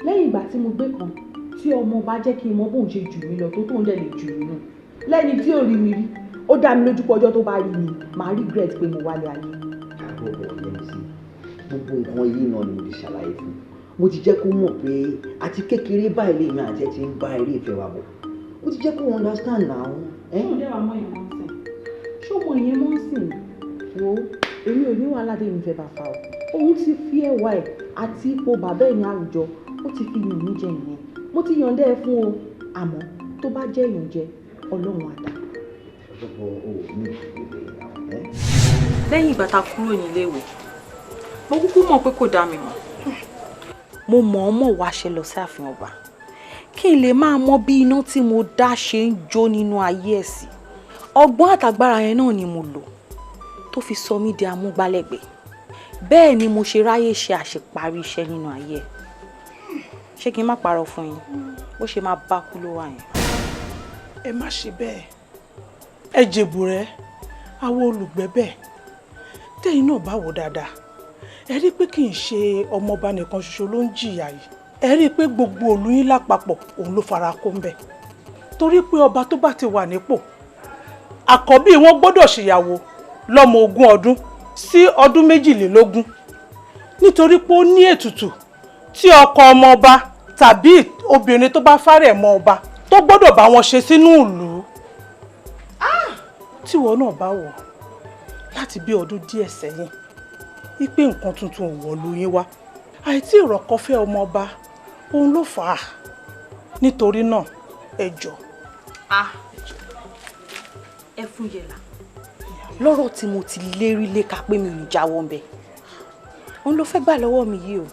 lẹ́yìn ìgbà tí mo gbé kan tí ọmọ bá jẹ́ kí n mọ bóun ṣe jù mí lọ tó tóun dẹ̀ lè jù mí nù lẹ́ni tí ò rí mi rí? Ó dá mi lójú pé ọjọ́ tó bá rí mi, màá regret pé mo wálé ayé. Àbọ̀bọ̀ Yẹ́misí, gbogbo nǹkan yìí náà ni mo ti ṣàlàyé fún. Mo ti jẹ́ kó mọ̀ pé àti kékeré báyìí lèmi àti ẹ ti ń bá eré ìfẹ́ wa bọ̀. Mo ti jẹ́ kó understand now. Ṣé o dẹ́wà mọ́ ìyẹn mọ́ sìn? Ṣé o mọ ìyẹn mọ́ sìn? Wo, èmi ò ní wàhálà dé mi fẹ́ bá fa o. Òun ti fi ẹwà ẹ̀ àti ipò bàbá ẹ̀ ní àwùjọ, ó ti fi yàn mí jẹ nìyẹn. Mo ti yànjẹ ẹ fún o, àmọ́ tó bá jẹ́ ìyànjẹ, Ọlọ́run àdá. Bọ̀bọ̀, o ní ìdílé ìyàwó ẹ. Lẹ́yìn ìgbà tá a kúrò níléèwé, mo kúkú mọ̀ pé kò dá mi mọ̀. Mo mọ̀ọ́mọ̀ wá ṣe lọ sí ààfin ọba kí n lè máa mọ bí iná tí mo dá ṣe ń jó nínú ayé ẹ̀ sí. Ọgbọ́n àtàgbára yẹn náà ni mo lò tó fi sọ mí di amúgbálẹ́gbẹ̀ẹ́. Bẹ́ẹ̀ ni mo ṣe ráyè ṣe àṣeparí iṣẹ́ nínú ayé ẹ̀. Ṣé kí n má parọ́ fún yín, bó ṣe máa bá kú ló wà yẹn. Ẹ má ṣe bẹ́ẹ̀, ẹ jèbù rẹ àwọn olùgbẹ́ bẹ́ẹ̀. Tẹ́yìn náà bá wò dáadáa, ẹ rí i pé kì í ṣe ọmọọba nìkan ṣoṣo ló ń jìyà yìí. Ẹ rí i pé gbogbo ìlú yín lápapọ̀ òun ló fara kó ń bẹ̀, torí pé ọba tó bá ti wà nípò, àkọ́bí wọn gbọ́dọ̀ ṣèyàwó lọ́mọ 20 ọdún sí ọdún 22, nítorí pé ó ní ètùtù tí ọkọ ọmọ ọba tàbí obìnrin tó bá fárẹ̀ mọ́ ọba tó gbọ́dọ̀ bá wọn ṣe sínú ìlú. Tíwọ náà bá wọ̀ láti bí ọdún díẹ̀ sẹ́yìn wípé nǹkan tuntun ò wọ̀lú yín wá, àìtí ìrọ̀kọ́fẹ́ ọmọ ọba òun ló fà á. Nítorí náà, ẹ jọ̀ọ́. Ẹ fún yẹlà lọ́rọ̀ tí mo ti lérí léka pé mi ò ní jáwọ́ ń bẹ̀, òun ló fẹ́ gbà lọ́wọ́ mi yìí o,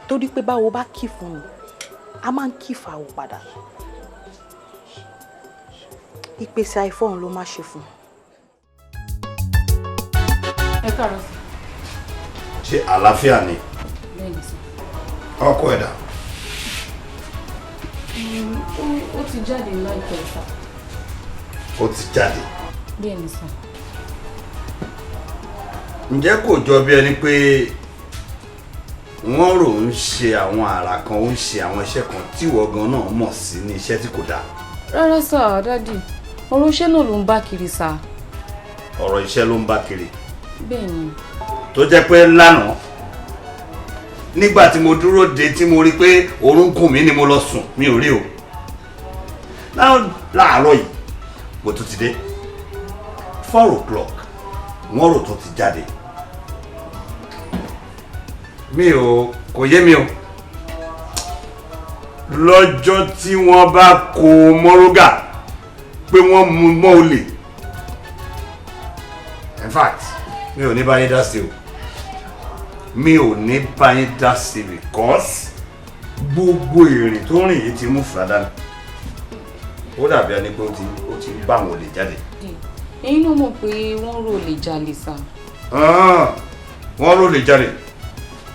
torí pé báwo bá kì fún mi, a máa ń kì fáwọ́ padà. Ìpèsè àìfọ́hùn ló má ṣe fún un. Ẹ káàárọ̀ sí. Ṣé àlàáfíà ni? Bẹ́ẹ̀ni sà. Ọkọ ẹ̀dá? Ó ti jáde láìpẹ́ sà. Ó ti jáde? Bẹ́ẹ̀ni sà. Ǹjẹ́ kò jọ bí ẹni pé wọ́n rò ń ṣe àwọn àrà kan, ó ń ṣe àwọn iṣẹ́ kan tí ìwọ gan náà mọ̀ sí ní iṣẹ́ tí kò dáa? Rárá sà, daddy, ọ̀rọ̀ iṣẹ́ náà ló ń bá kiri sà. Ọ̀rọ̀ iṣẹ́ ló ń bá kiri? Bẹ́ẹ̀ni. Tó jẹ́ pé lánàá, nígbà tí mo dúró de, tí mo rí pé oorun kùn mí ni mo lọ sùn, mi ò rí o. Láàárọ̀ yìí mo tún ti dé 4 o'clock, wọ́n rò tó ti jáde. Mi ò kò yé mi o. Lọ́jọ́ tí wọ́n bá kó mọ́rógà pé wọ́n mú mọ́ olè, in fact, mi ò ní bá yín dá sí o, mi ò ní bá yín dá sí, because gbogbo ìrìn tó rìn yìí ti mú fúra dání. Ó dàbí ẹni pé ó ti bá àwọn olè jáde. Ẹ̀yin náà mọ̀ pé wọ́n rò lè jalè sà. Wọ́n rò lè jalè.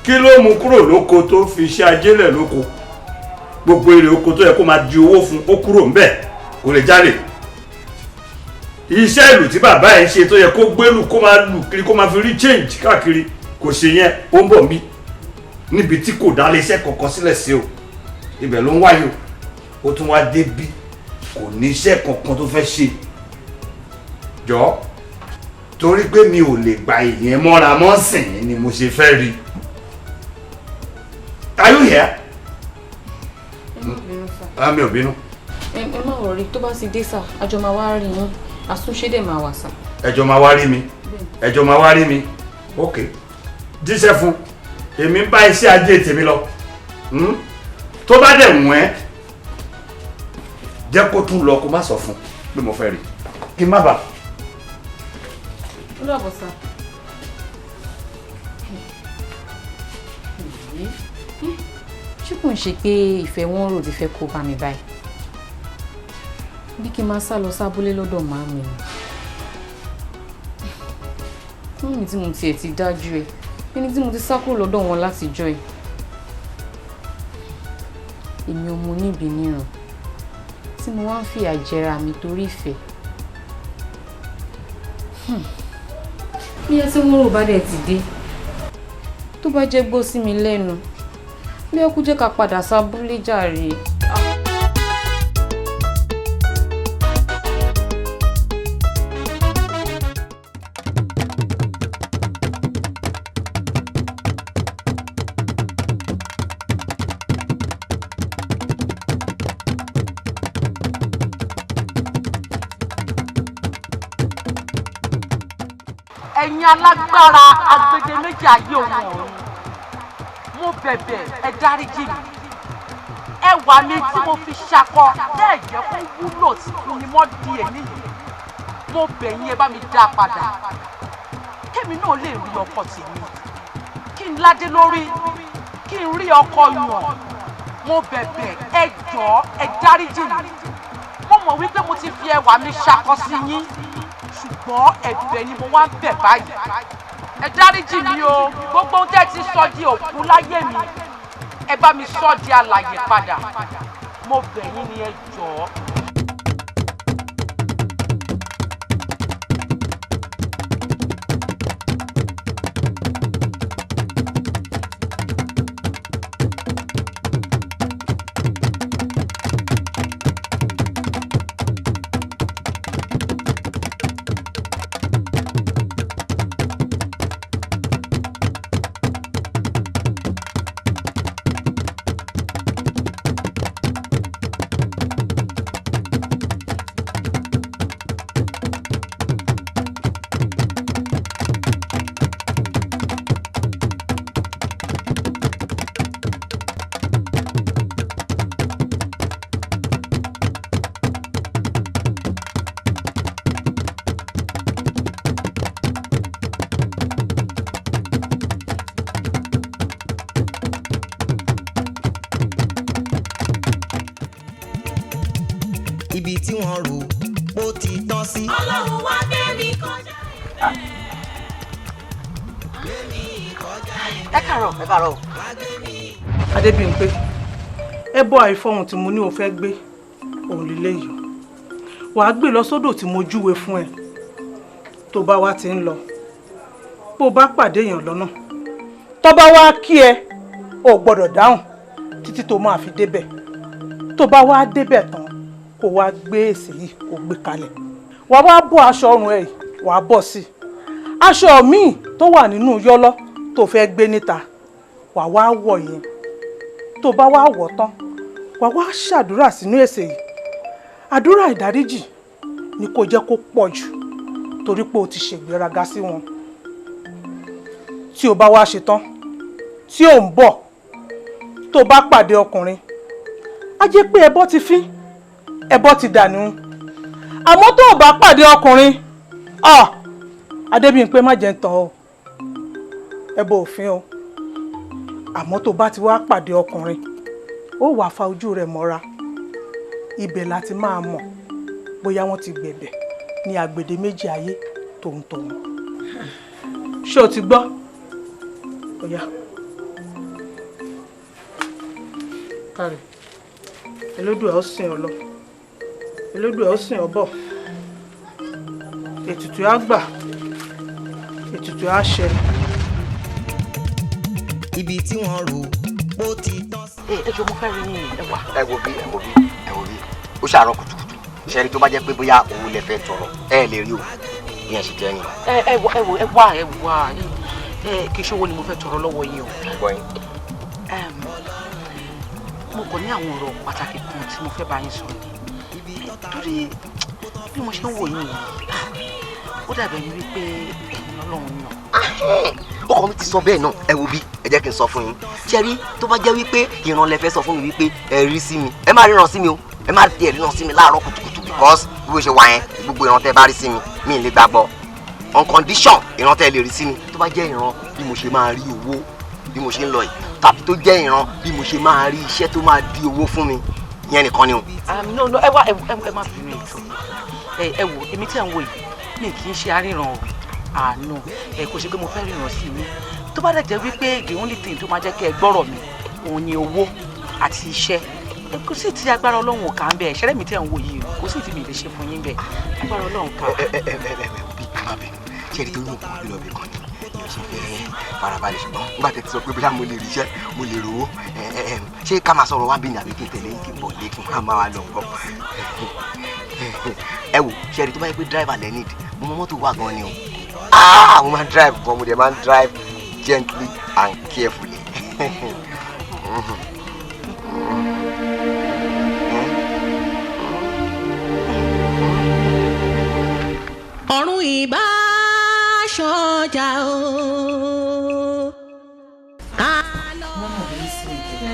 Kí ló mú kúrò lóko tó fi iṣẹ́ ajélẹ̀ lóko? Gbogbo èrè oko tó yẹ kó máa di owó fún, ó kúrò ńbẹ̀, kò lè jalè. Iṣẹ́ ìlú tí bàbá ẹ̀ ń ṣe tó yẹ kó gbélù, kó máa lù kiri, kó máa fi rí change káàkiri, kò ṣe yẹn. Ó ń bọ̀ mí níbi tí kò dá iléeṣẹ́ kankan sílẹ̀ sí o, ibẹ̀ ló ń wáyò. Ó tún wá débí, kò ní iṣẹ́ kankan tó fẹ́ ṣe. Jọ, torí pé mi ò lè gba ìyẹn mọ́ra mọ́ sìn ni mo ṣe fẹ́ rí. Are you here? Ẹ má bínú sà. Ah, mi ò bínú. Ẹ má worry, tó bá ti dé sà, àjọ máa wá rí yín, àtúnṣe dẹ̀ máa wà sà. Ẹjọ́ máa wá rí mi, ẹjọ́ máa wá rí mi. Ok, jíṣẹ́ fún èmi ń bá iṣẹ́ ajé tèmi lọ. Tó bá dẹ̀ wọ́n ẹ́, jẹ́ kó tún lọ, kó má sọ fún pé mo fẹ́ rí, kí n má bàa. Ó dàbọ̀ sà. Ṣé kò ń ṣe pé ìfẹ́ wọn rò ti fẹ́ kó bá mi báyìí? Bí kí n máa sá lọ sábúlé lọ́dọ̀ màámi ni. Mummy tí mo tiẹ̀ ti dájú ẹ̀, ẹni tí mo ti sá kúrò lọ́dọ̀ wọn látijọ́ ẹ̀. Èmi ọmọ oníbi níran tí mo wá ń fìyà jẹra mi torí ìfẹ́. Bí ẹ tí wọ́n rò bá dẹ̀ ti dé, tó bá jẹ́ gbọ́ sí mi lẹ́nu, bí ẹ kú jẹ́ ká padà sábúlé jàre. Ẹ̀yin alágbára agbedeméjì ayé òun ọ̀run, mo bẹ̀bẹ̀, ẹ dáríjì mi. Ẹwà mi tí mo fi ṣakọ bẹ́ẹ̀ jẹ́ kó wúlò fún mi mọ́ di èní yìí, mo bẹ̀ yín, ẹ bá mi dá a padà, kémi náà lè rí ọkọ tèmi, kí n ládé lórí, kí n rí ọkọ yàn. Mo bẹ̀bẹ̀, ẹ jọ̀ọ́, ẹ dáríjì mi. Mo mọ̀ wípé mo ti fi ẹwà mi ṣakọ sí yín, ṣùgbọ́n ẹ̀bẹ̀ ni mo wá ń bẹ̀ báyìí, ẹ dáríjì mi o. Gbogbo ohun tẹ́ ẹ ti sọ di òkú láyé mi, ẹ bá mi sọ di alàyè padà. Mo bẹ̀ yín ni, ẹ jọ̀ọ́. Ibi tí wọ́n rò ó ti tán sí. Ọlọ́run wá gbé mi kọjá. Ẹ káàárọ̀. Ẹ káàárọ̀. Adébímpé, ẹbọ àìfọhùn tí mo ní o fẹ́ gbé òun lílé yìí, wàá gbé lọ sódò tí mo júwe fún ẹ. Tó bá wá ti ń lọ, bó bá pàdé èèyàn lọ́nà, tó bá wá kí ẹ, ò gbọ́dọ̀ dáhùn títí tó máa fi débẹ̀. Tó bá wá débẹ̀ tán, kó wá gbé èsì yìí, kó gbé kalẹ̀. Wàá wá bọ́ aṣọ ọrùn ẹ yìí, wàá bọ́ sí i. Aṣọ míì tó wà nínú yọ́lọ́ tó fẹ́ gbé níta, wàá wá wọ̀ yẹn. Tó bá wá wọ̀ tán, wàá wá ṣàdúrà sínú èsè yìí. Àdúrà ìdáríjì ni kò jẹ́ kó pọ̀ jù, torí pé o ti ṣègbéraga sí wọn. Tí o bá wá ṣe tán, tí ò ń bọ̀, tó bá pàdé ọkùnrin, á jẹ́ pé ẹbọ ti fín, ẹbọ ti dànù. Àmọ́ tó o bá pàdé ọkùnrin, ah, Adébímpé, má jẹ́ ń tàn ọ́, ẹbọ òfin o. Àmọ́ tó bá ti wá pàdé ọkùnrin, ó wàá fa ojú rẹ̀ mọ́ra. Ibẹ̀ la ti máa mọ̀ bóyá wọ́n ti gbẹ̀bẹ̀ ní agbèdè méjì ayé tòun-tòun. Ṣé o ti gbọ́? Ó yá. Káre, Elédùà ó sìn ọ́ lọ, Elédùà ó sìn ọ́ bọ̀, ètùtù á gbà, ètùtù á ṣẹ. Ibi tí wọ́n rò bó ti tán sí. Ẹ jọ, mo fẹ́ rí yín, ẹ wà. Ẹ wo bí, ẹ wo bí, ẹ wo bí, ó ṣàárọ̀ kùtùkùtù. Ṣẹ́ni tó bá jẹ́ pé bóyá òun lè fẹ́ tọrọ, ẹ lè rí o, bí ẹ ṣe jẹ́ nìyẹn. Ẹ wò, ẹ wò, ẹ wà, ẹ wà, ẹ kì í ṣe owó ni mo fẹ́ tọrọ lọ́wọ́ yín o. Gbọ́ yín. Mo kàn ní àwọn ọ̀rọ̀ pàtàkì kan tí mo fẹ́ bá yín sọ ni, torí bí mo ṣe ń wò yín yìí, ó dàbẹ̀ ni wípé ẹ̀yin Ọlọ́run yàn. Ọkọ mi ti sọ bẹ́ẹ̀ náà. Ẹ wo bí, ẹ jẹ́ kí n sọ fún yín. Ṣé rí, tó bá jẹ́ wípé ìran lẹ fẹ́ sọ fún mi wípé ẹ rí sí mi, ẹ má ríran sí mi o, ẹ má tiẹ̀ ríran sí mi láàárọ̀ kùtùkùtù, because bí mo ṣe wà yẹn, gbogbo ìran tẹ́ bá rí sí mi, mi ì lè gbàgbọ́. On condition, ìran tẹ́ lè rí sí mi, tó bá jẹ́ ìran bí mo ṣe máa rí owó bí mo ṣe ń lọ yìí, tàbí tó jẹ́ ìran bí mo ṣe máa rí iṣẹ́ tó máa di owó fún mi, ìyẹn nìkan ni o. No, no, ẹ wá, ẹ má bínú ètò. Ẹ wò, èmi tí à ń wò yìí, mi kì í ṣe aríran o. Àánú ẹ kò ṣe pé mo fẹ́ ríran sí mi. Tó bá dẹ̀ jẹ́ wípé the only thing tó máa jẹ́ kẹ́ ẹ gbọ́rọ̀ mi òun ni owó àti iṣẹ́, kò sí ti agbára Ọlọ́run ò ká ń bẹ̀. Ṣẹlẹ̀ mi tí à ń wò yìí, kò sí ti mi lè ṣe fún yín bẹ̀, agbára Ọlọ́run ká. Ẹ ẹ ẹ ẹ ẹ bí ẹ má bínú. Ṣé ẹni tó ní òkú bí lọ́ọ̀bì kan ni yóò ṣe fẹ́ farabalẹ̀, ṣùgbọ́n nígbà tẹ́ ti sọ pé bóyá mo lè ríṣẹ́, mo lè rówó, ẹ ẹ ẹ ṣé ká máa sọ̀rọ̀ wá bí ní, àbí kí n tẹ̀lé kí n bọ̀ lé kí n máa wá lọ bọ̀? Ẹ wò, ṣe ẹni tó bá yẹ pé driver lẹ́ need, mo mọ mọ́tò wà gan ni o. Ah, mo máa ń drive gan, mo dẹ̀ máa ń drive gently and carefully. Ọ̀run ìbá ṣọjà o. Mọ́mọ́ mi sí ìjẹ́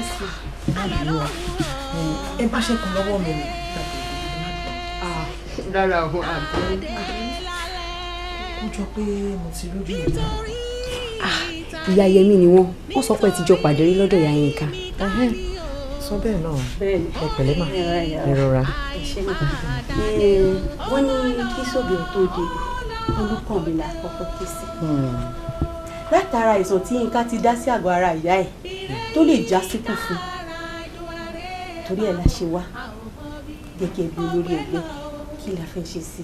ẹ bá ṣẹ́kùn lọ́wọ́ mi ni. Rárá o, àbí. Ó jọ pé mo ti rójú ìta. Ìyá Yẹmí ni wọ́n. Wọ́n sọ pé ẹ ti jọ pàdé rí lọ́dọ̀ ìyá Yínká. Sọ bẹ́ẹ̀ náà. Ẹ pẹ̀lẹ́ mà, ẹ rọra. Wọ́n ní kí sóbì ò tó dé, olùkọ́ mi là kọ́kọ́ ké sí. Látara àìsàn tí Yínká ti dá sí àgọ́ ara ìyá ẹ̀ tó lè já síkú fún, torí ẹ̀ la ṣe wá gẹ́gẹ́ bí olórí ẹgbẹ́, kí la fẹ́ ṣe sí.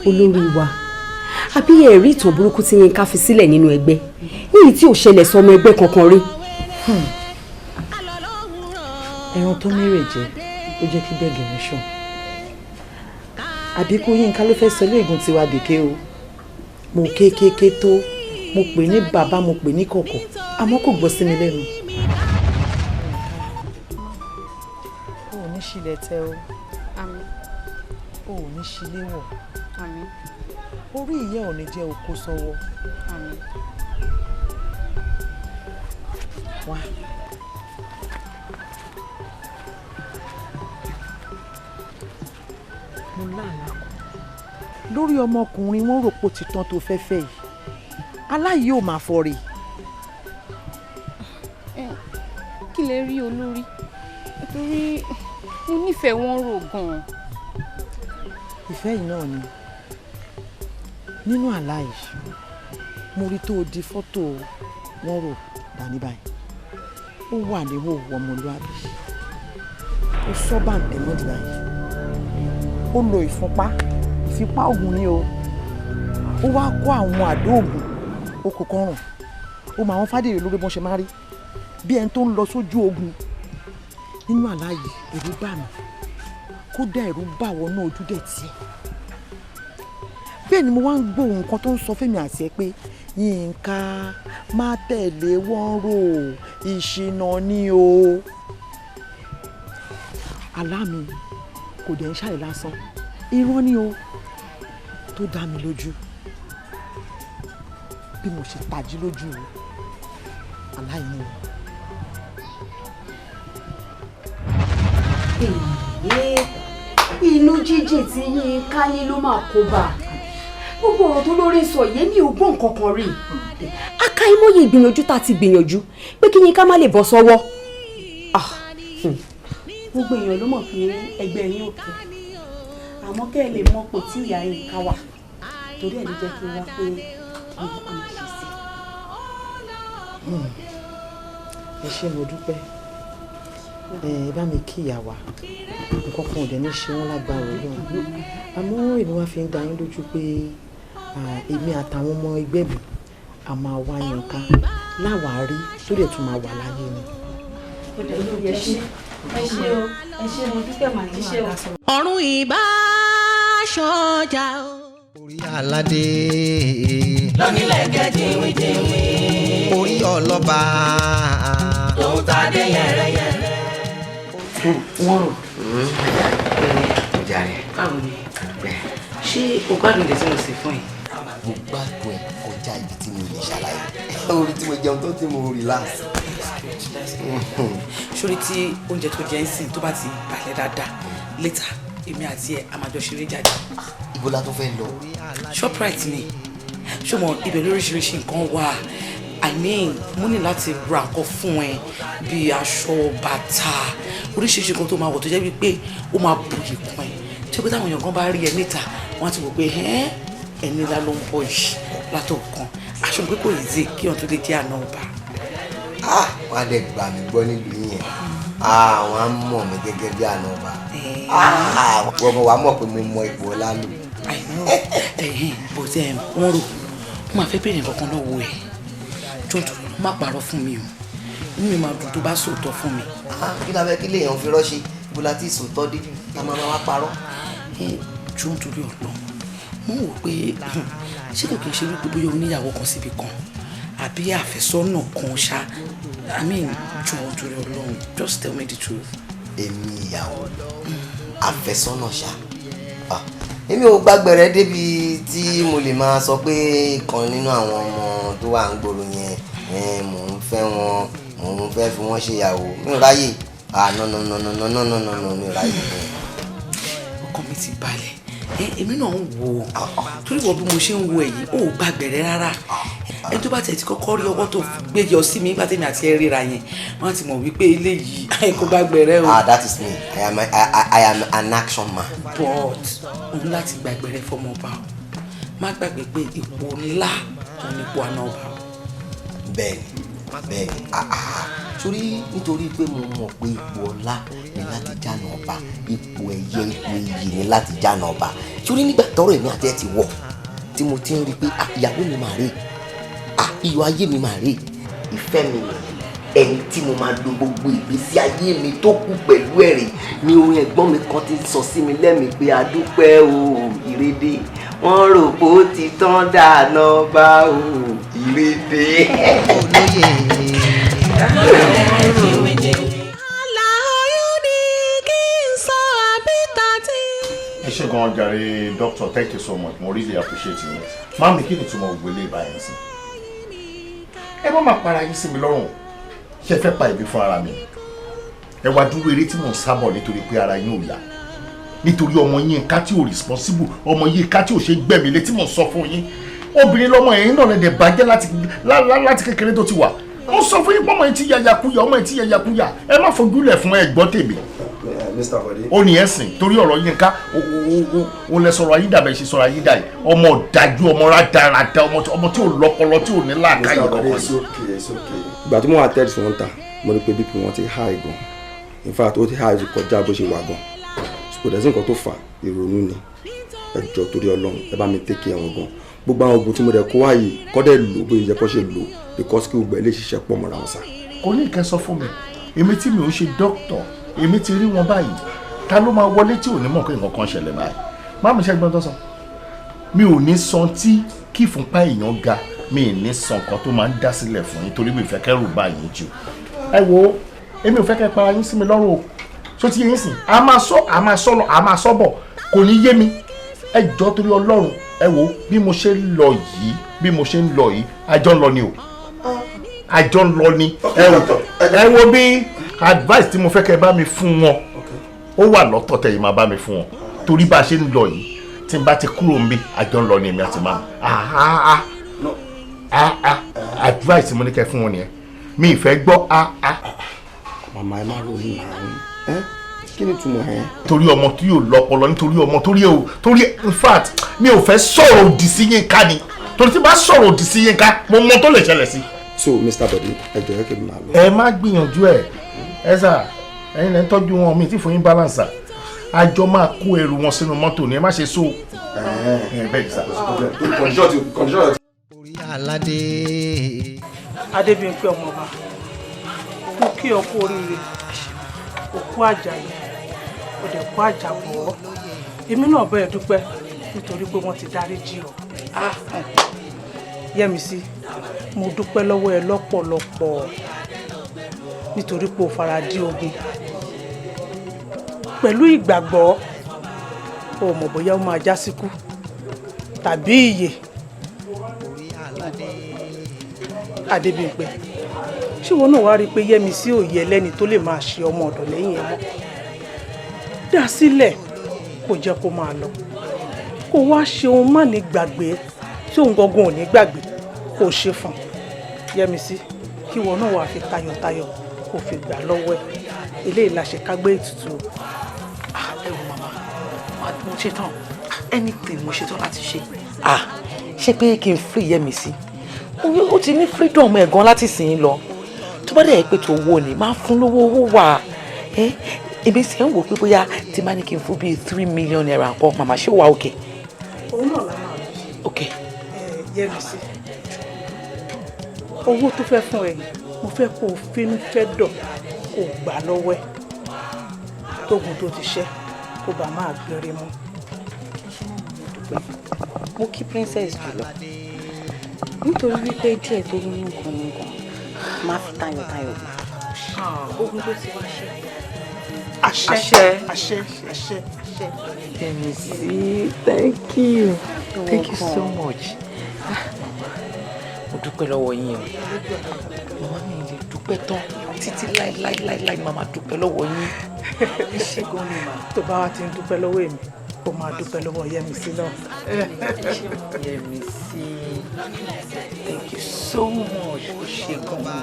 Olórí wa, àbí ẹ rí ìtàn burúkú tí Yínká fi sílẹ̀ nínú ẹgbẹ́ níyì tí ò ṣẹlẹ̀ sọmọ ẹgbẹ́ kankan rí? Ẹran tó mérè jẹ ó jẹ́ kí gbẹ̀gìrì ṣàn. Àbíkú Yínká ló fẹ́ sọ léegun tiwa dèké o. Mo kéékèèké tó mo pè ní bàbá, mo pè ní kọ̀kọ̀, àmọ́ kò gbọ́ sí mi lẹ́nu. O ò ní ṣílẹ̀ tẹ́ o, o ò ní ṣílẹ̀ wọ̀, orí ìyá ò ní jẹ́ okó sọ́wọ́. Wá. Mo láàlá kan lórí ọmọkùnrin, wọn rò pé ó ti tán tó fẹ́ fẹ́ yìí, aláyìí ò máa fọ rè. Kí lè rí olórí, nítorí mo nífẹ̀ẹ́ wọn rò gan-an. Ìfẹ́ yìí náà ni. Nínú àlá yìí, Mo rí tó o di fọ́tò wọn rò dání báyìí, ó wà ní hòhò ọmọlúàbí, ó sọ bàǹtẹ̀ mọ́dì báyìí, ó lo ìfúnpá, ìfipá ògùn ni o. Ó wá kó àwọn àdó ògùn, ó kó kọrùn, ó mọ àwọn fádìrì lórí bọ́n ṣe máa rí bí ẹni tó ń lọ sójú ogun. Nínú àlá yìí, ẹ̀rù bà mí, kódà ẹ̀rù bà wọnú ojú dẹ̀ tiẹ̀. Bẹ́ẹ̀ ni mo wá ń gbọ́ ohun kan tó ń sọ fẹ́mi àti ẹ pé, "Yínká, má tẹ̀lé wọ́n rò, ìṣìnà ni o." Àlá mi kò dẹ̀ ń ṣàlẹ̀ lásán, irọ́ ni o tó dá mi lójú. Bí mo ṣe tají lójú àlá yìí ni o. Inú jíjìn tí Yínká ní ló máa kó bá a. Gbogbo ọ̀rọ̀ tó lórí sọ yé mi ò gbọ́ nǹkan kan rí. Akáìmọye ìgbìyànjú tá a ti gbìyànjú pé kí Yínká má lè bọ́ sọ́wọ́. Gbogbo èèyàn ló mọ̀ pé ẹgbẹ́ yín ò kẹ́, àmọ́ kẹ́ ẹ lè mọ̀ pò tí ìyá Yínká wà, torí ẹ̀ ló jẹ́ kí n wá pé kí n máa ṣe sí. Ẹ ṣé, mo dúpẹ́. Ẹ bá mi kí ìyá wa, nǹkan kan ò dẹ̀ ní ṣe wọ́n lágbára Ọlọ́run. Àmọ́ èmi wá fi ń dá yín lójú pé èmi àtàwọn ọmọ ẹgbẹ́ mi, a máa wá Yínká láwàárí tó dẹ̀ tún máa wà láyé ni. Ẹ ṣé, ẹ ṣé o, ẹ ṣé, mo dúpẹ́, màá jíṣẹ́ o. Ọ̀run ìbá ṣọjà o. Orí aládé. Lónílẹ̀kẹ̀ jìnwìnjìnwìn. Orí ọlọ́ba. Tòun ta dé yẹ̀rẹ̀yẹ̀rẹ̀. Wọ́n rò. Jàre. Báwo ni? Ṣé o gbádùn ìdí tí mo ṣe fún ẹ? Mo gbádùn ẹ kọjá ibi tí mi ò lè ṣàlàyé. Orí tí mo jẹun tó tí mo relax. Sórí tí oúnjẹ tó jẹ ń sìn tó bá ti balẹ̀ dáadáa, later èmi àti ẹ a máa jọ ṣeré jáde. Ibo la tó fẹ́ lọ? Shoprite ni. Ṣùgbọ́n ibẹ̀ lóríṣiríṣi nǹkan wà. I mean, mo ní láti ra nǹkan fún ẹ bíi aṣọ, bàtà, oríṣiríṣi nǹkan tó máa wọ̀ tó jẹ́ wípé ó máa buyì kún ẹ. Tí ó pé táwọn èèyàn kan bá rí ẹ níta, wọ́n á ti wò pé ẹni ńlá ló ń bọ̀ yìí látọ̀kan. Aṣọ pé kò easy kí wọ́n tó lè jẹ́ àna ọba. Wọ́n á dẹ̀ gbà mí gbọ́ nílùú yẹn, àwọn á mọ̀ mí gẹ́gẹ́ bí àna ọba. Wọ́n mọ̀ wá mọ̀ pé mo mọ ipò ọlá lò. I know. But wọ́n rò wọ́n máa fẹ́ béèrè nǹkan kan lọ́wọ́ ẹ̀. Jọ̀ọ́, má parọ́ fún mi o, inú mi máa dùn tó bá sòótọ́ fún mi. Kí la fẹ́ kí lèèyàn fi rọ́ṣe? Bó la ti sòótọ́ dé ká máa wá parọ́. Jọ̀ọ́, nítorí ọ̀nà, mo ń wò pé ṣé kò kí n ṣe wípé bóyá oníyàwó kan síbi kan àbí àfẹ́sọ́nà kan ṣá. I mean, jọ̀ọ́, nítorí Ọlọ́run, just tell me the truth. Èmi ìyàwó àfẹ́sọ́nà ṣá? Èmi ò gbàgbẹ̀rẹ̀ débi tí mo lè máa sọ pé kan nínú àwọn ọmọ tó wà ń gbòòrò yẹn, mò ń fẹ́ wọn, mò ń fẹ́ fi wọ́n ṣe ìyàwó. Mi ò ráyè. Ah, no, no, no, no, no, no, no, no, no, mi ò ráyè. Ọkàn mi ti balẹ̀. Èmi náà ń wò ó torí wọ́n bí mo ṣe ń wo èyí, ó gbàgbẹ̀rẹ̀ rárá. Ẹni tó bá tẹ̀ ti kọ́kọ́ rí ọwọ́ tó gbé yọ sí mi nígbà tèmi àti ẹ ríra yẹn, wọ́n á ti mọ̀ wípé eléyìí kò gbàgbẹ̀rẹ̀ o. Ah, that is me. I am an action man. But òun láti gbàgbẹ̀rẹ̀ fọmọ ọba o. Má gbàgbé pé ipò ńlá òun ní ipò àna ọba o. Bẹ́ẹ̀ni, bẹ́ẹ̀ni. Ah ah, sórí nítorí pé mo mọ̀ pé ipò ọlá ni láti jáná ọba, ipò ẹ̀yẹ, ipò iyì ni láti jáná ọba. Sórí nígbà tọ́rọ̀ èmi àti ẹ ti wọ̀, tí mo ti ń rí i pé ìyàwó mi máa rè, iyọ̀ ayé mi máa rè, ìfẹ́ mi nìyẹn, ẹni tí mo máa lo gbogbo ìgbésí ayé mi tó kù pẹ̀lú ẹ̀rì ni. Orin ẹ̀gbọ́n mi kan ti sọ sí mi lẹ́mìí pé, "Adúpẹ́ o, ìrédé, wọ́n rò pé ó ti tán dáná bá o, ìrédé." Olóyè. Àlàyé ni kí n sọ àbí tàtí. Ẹ ṣé gan jàre, doctor. Thank you so much, mo really appreciate you. Mummy, kí ni ìtumọ̀ ògbélé ìbáyẹn sí? Ẹ má máa para yín sí mi lọ́rùn. Ṣé ẹ fẹ́ pa ẹ̀mí fún ara mi? Ẹ wá dúró eré tí mò ń sábọ̀ nítorí pé ara yín ò yá, nítorí ọmọ yín ká tí ò responsible, ọmọ yín ká tí ò ṣe gbẹ̀mí létí. Mò ń sọ fún yín, obìnrin lọ́mọ ẹ̀yìn náà lẹ́dẹ̀ bàjẹ́ láti kékeré tó ti wà. Mo sọ fún yín pé ọmọ yìí ti yàyàkuyà, ọmọ yìí ti yàyàkuyà. Ẹ má fojúlẹ̀ fún ẹ̀gbọ́n tèmi. Mr. Bode. Ó ní ẹ̀sìn torí ọ̀rọ̀ Yínká ó lẹ sọ̀rọ̀ ayídàbẹ̀ ṣe sọ̀rọ̀ ayídà yìí, ọmọ ọ̀dájú, ọmọ rádaràda, ọmọ tí ò lọ́pọlọ, tí ò ní làákàyè Mr. Bode, kankan. it's okay, it's okay. Ìgbà tí mo wà tẹ́lẹ̀ sí wọn ta, mo rí pé BP wọn ti high gan. In fact, ó ti high ju kọjá bó ṣe wà gan. Kò dẹ̀ sí nǹkan tó fà ìrònú ni. Ẹ jọ̀ọ́, torí Ọlọ́run, ẹ bá mi take care wọn gan. Gbogbo àwọn oògùn tí mo dẹ̀ kó wá yìí kọ́ dẹ̀ lò bóyá yẹ kó ṣe lò, because kí gbogbo ẹ lè ṣiṣẹ́ pọ̀ mọ́ra wọn sá. Kò ní ìkẹ́ sọ fún mi, èmi tí mi ò ṣe dókítà, èmi ti rí wọn báyìí. Ta ló máa wọlé tí ò ní mọ̀ pé nǹkan kan ṣẹlẹ̀ báyìí? Má mi ṣe gbọ́n tó sọ, mi ò ní san tí kí ìfúnpá èèyàn ga, mi ì ní san nǹkan tó máa ń dá sílẹ̀ fún yín, torí mi ò fẹ́ kẹ́rù bá yín jù. Ẹ wo, èmi ò fẹ́ kẹ́ para yín sí mi lọ́rùn o. Ṣó ti yé yín sìn? A máa sọ, a máa sọ lọ, a máa sọ bọ̀, kò ní yé mi. Ẹ jọ, torí Ọlọ́run, ẹ wo bí mo ṣe ń lọ yìí, bí mo ṣe ń lọ yìí, àjọ ń lọ ni o, àjọ ń lọ ni. Ẹ wo bí advice tí mo fẹ́ kẹ́ bá mi fún wọn, ó wà lọ́tọ̀ tẹ̀yìn máa bá mi fún wọn, torí bá a ṣe ń lọ yìí, tí n bá ti kúrò ń bí, àjọ ń lọ ni èmi àti màmá. Ah ah ah, advice tí mo ní kẹ́ fún wọn nìyẹn, mi ì fẹ́ gbọ́ ah ah. Màmá, ẹ má ronú náà, ẹ kí ni túmọ̀ ẹ. Torí ọmọ tí yóò lọ́pọlọ, nítorí ọmọ, torí o, torí in fact, mi ò fẹ́ sọ̀rọ̀ òdì sí Yínká ni, torí tí bá sọ̀rọ̀ òdì sí Yínká, mo mọ tó lè ṣẹlẹ̀ sí. So Mr. Bode, ẹ jọ̀ọ́, ẹ kí n máa lọ. Ẹ má gbìyànjú ẹ, ẹ sà, ẹ̀yin lẹ ń tọ́jú wọn, mi tí fún yín balance. Àjọ máa kó ẹrù wọn sínú mọ́tò ni, ẹ má ṣe so. Ẹ bẹ́ẹ̀ ni sà. Condition. Aládé. Adébímpé ọmọọba, mo kí ọ kú oríire, òkú àjàyè, ó dẹ̀ kú àjàbọ̀. Èmi náà bẹ́ẹ̀ dúpẹ́ nítorí pé wọ́n ti dáríjì ọ́. Yẹ́misí, mo dúpẹ́ lọ́wọ́ ẹ lọ́pọ̀lọpọ̀ nítorí pé o fara dí ogun pẹ̀lú ìgbàgbọ́. O mọ̀ bóyá ó máa já síkú tàbí ìyè. Adébímpé, ṣé ìwọ náà wá rí i pé Yẹ́misí ò yẹ lẹ́ni tó lè máa ṣe ọmọ ọ̀dọ̀ lẹ́yìn ẹ mọ́? Dá sílẹ̀, kó jẹ́ kó máa lọ, kó wá ṣe ohun má ní gbàgbé tí òun gangan ò ní gbàgbé kó o ṣe fún Yẹ́misí, kí ìwọ náà wàá fi tayọ̀tayọ̀ kó o fi gbà lọ́wọ́ ẹ̀. Eléyìí la ṣe kágbé ètùtù. Ẹ wo màmá, mo ṣe tán, anything mo ṣe tán láti ṣe. Ah, ṣé pé kí n free Yẹ́misí? Ó ti ní freedom ẹ̀ gan láti sìn ín lọ. Tó bá dẹ̀ yẹ pé tó owó ni máa fún lówó, owó wà. Èmi sì ń wò pé bóyá tí bá ní kí n fún bíi ₦3 million kọ́, màmá, ṣé ó wà òkè? Òun náà la máa rí. Ok. Yẹ́misí, owó tó fẹ́ fún ẹ yìí, mo fẹ́ kó o fínú fẹ́ dọ̀ kó o gbà lọ́wọ́ ẹ̀, tógun tó ti ṣẹ́ kó bá máa gbére mọ́. Mo kí princess jùlọ nítorí wípé díẹ̀ tó ní nǹkan nǹkan máa fi tayọ̀tayọ̀ gbà ogun tó ti wá ṣe. Àṣẹ, àṣẹ, àṣẹ, àṣẹ. Yẹ́misí, thank you, thank you so much. Mo dúpẹ́ lọ́wọ́ yín o, màmá. Mi lè dúpẹ́ tán títí láíláíláíláí, màmá, dúpẹ́ lọ́wọ́ yín. Ẹ ṣé gan ni mà. Tó bá wa ti ń dúpẹ́ lọ́wọ́ èmi, kó máa dúpẹ́ lọ́wọ́ Yẹ́misí náà. Yẹ́misí, thank you so much. Ó ṣe gan ni.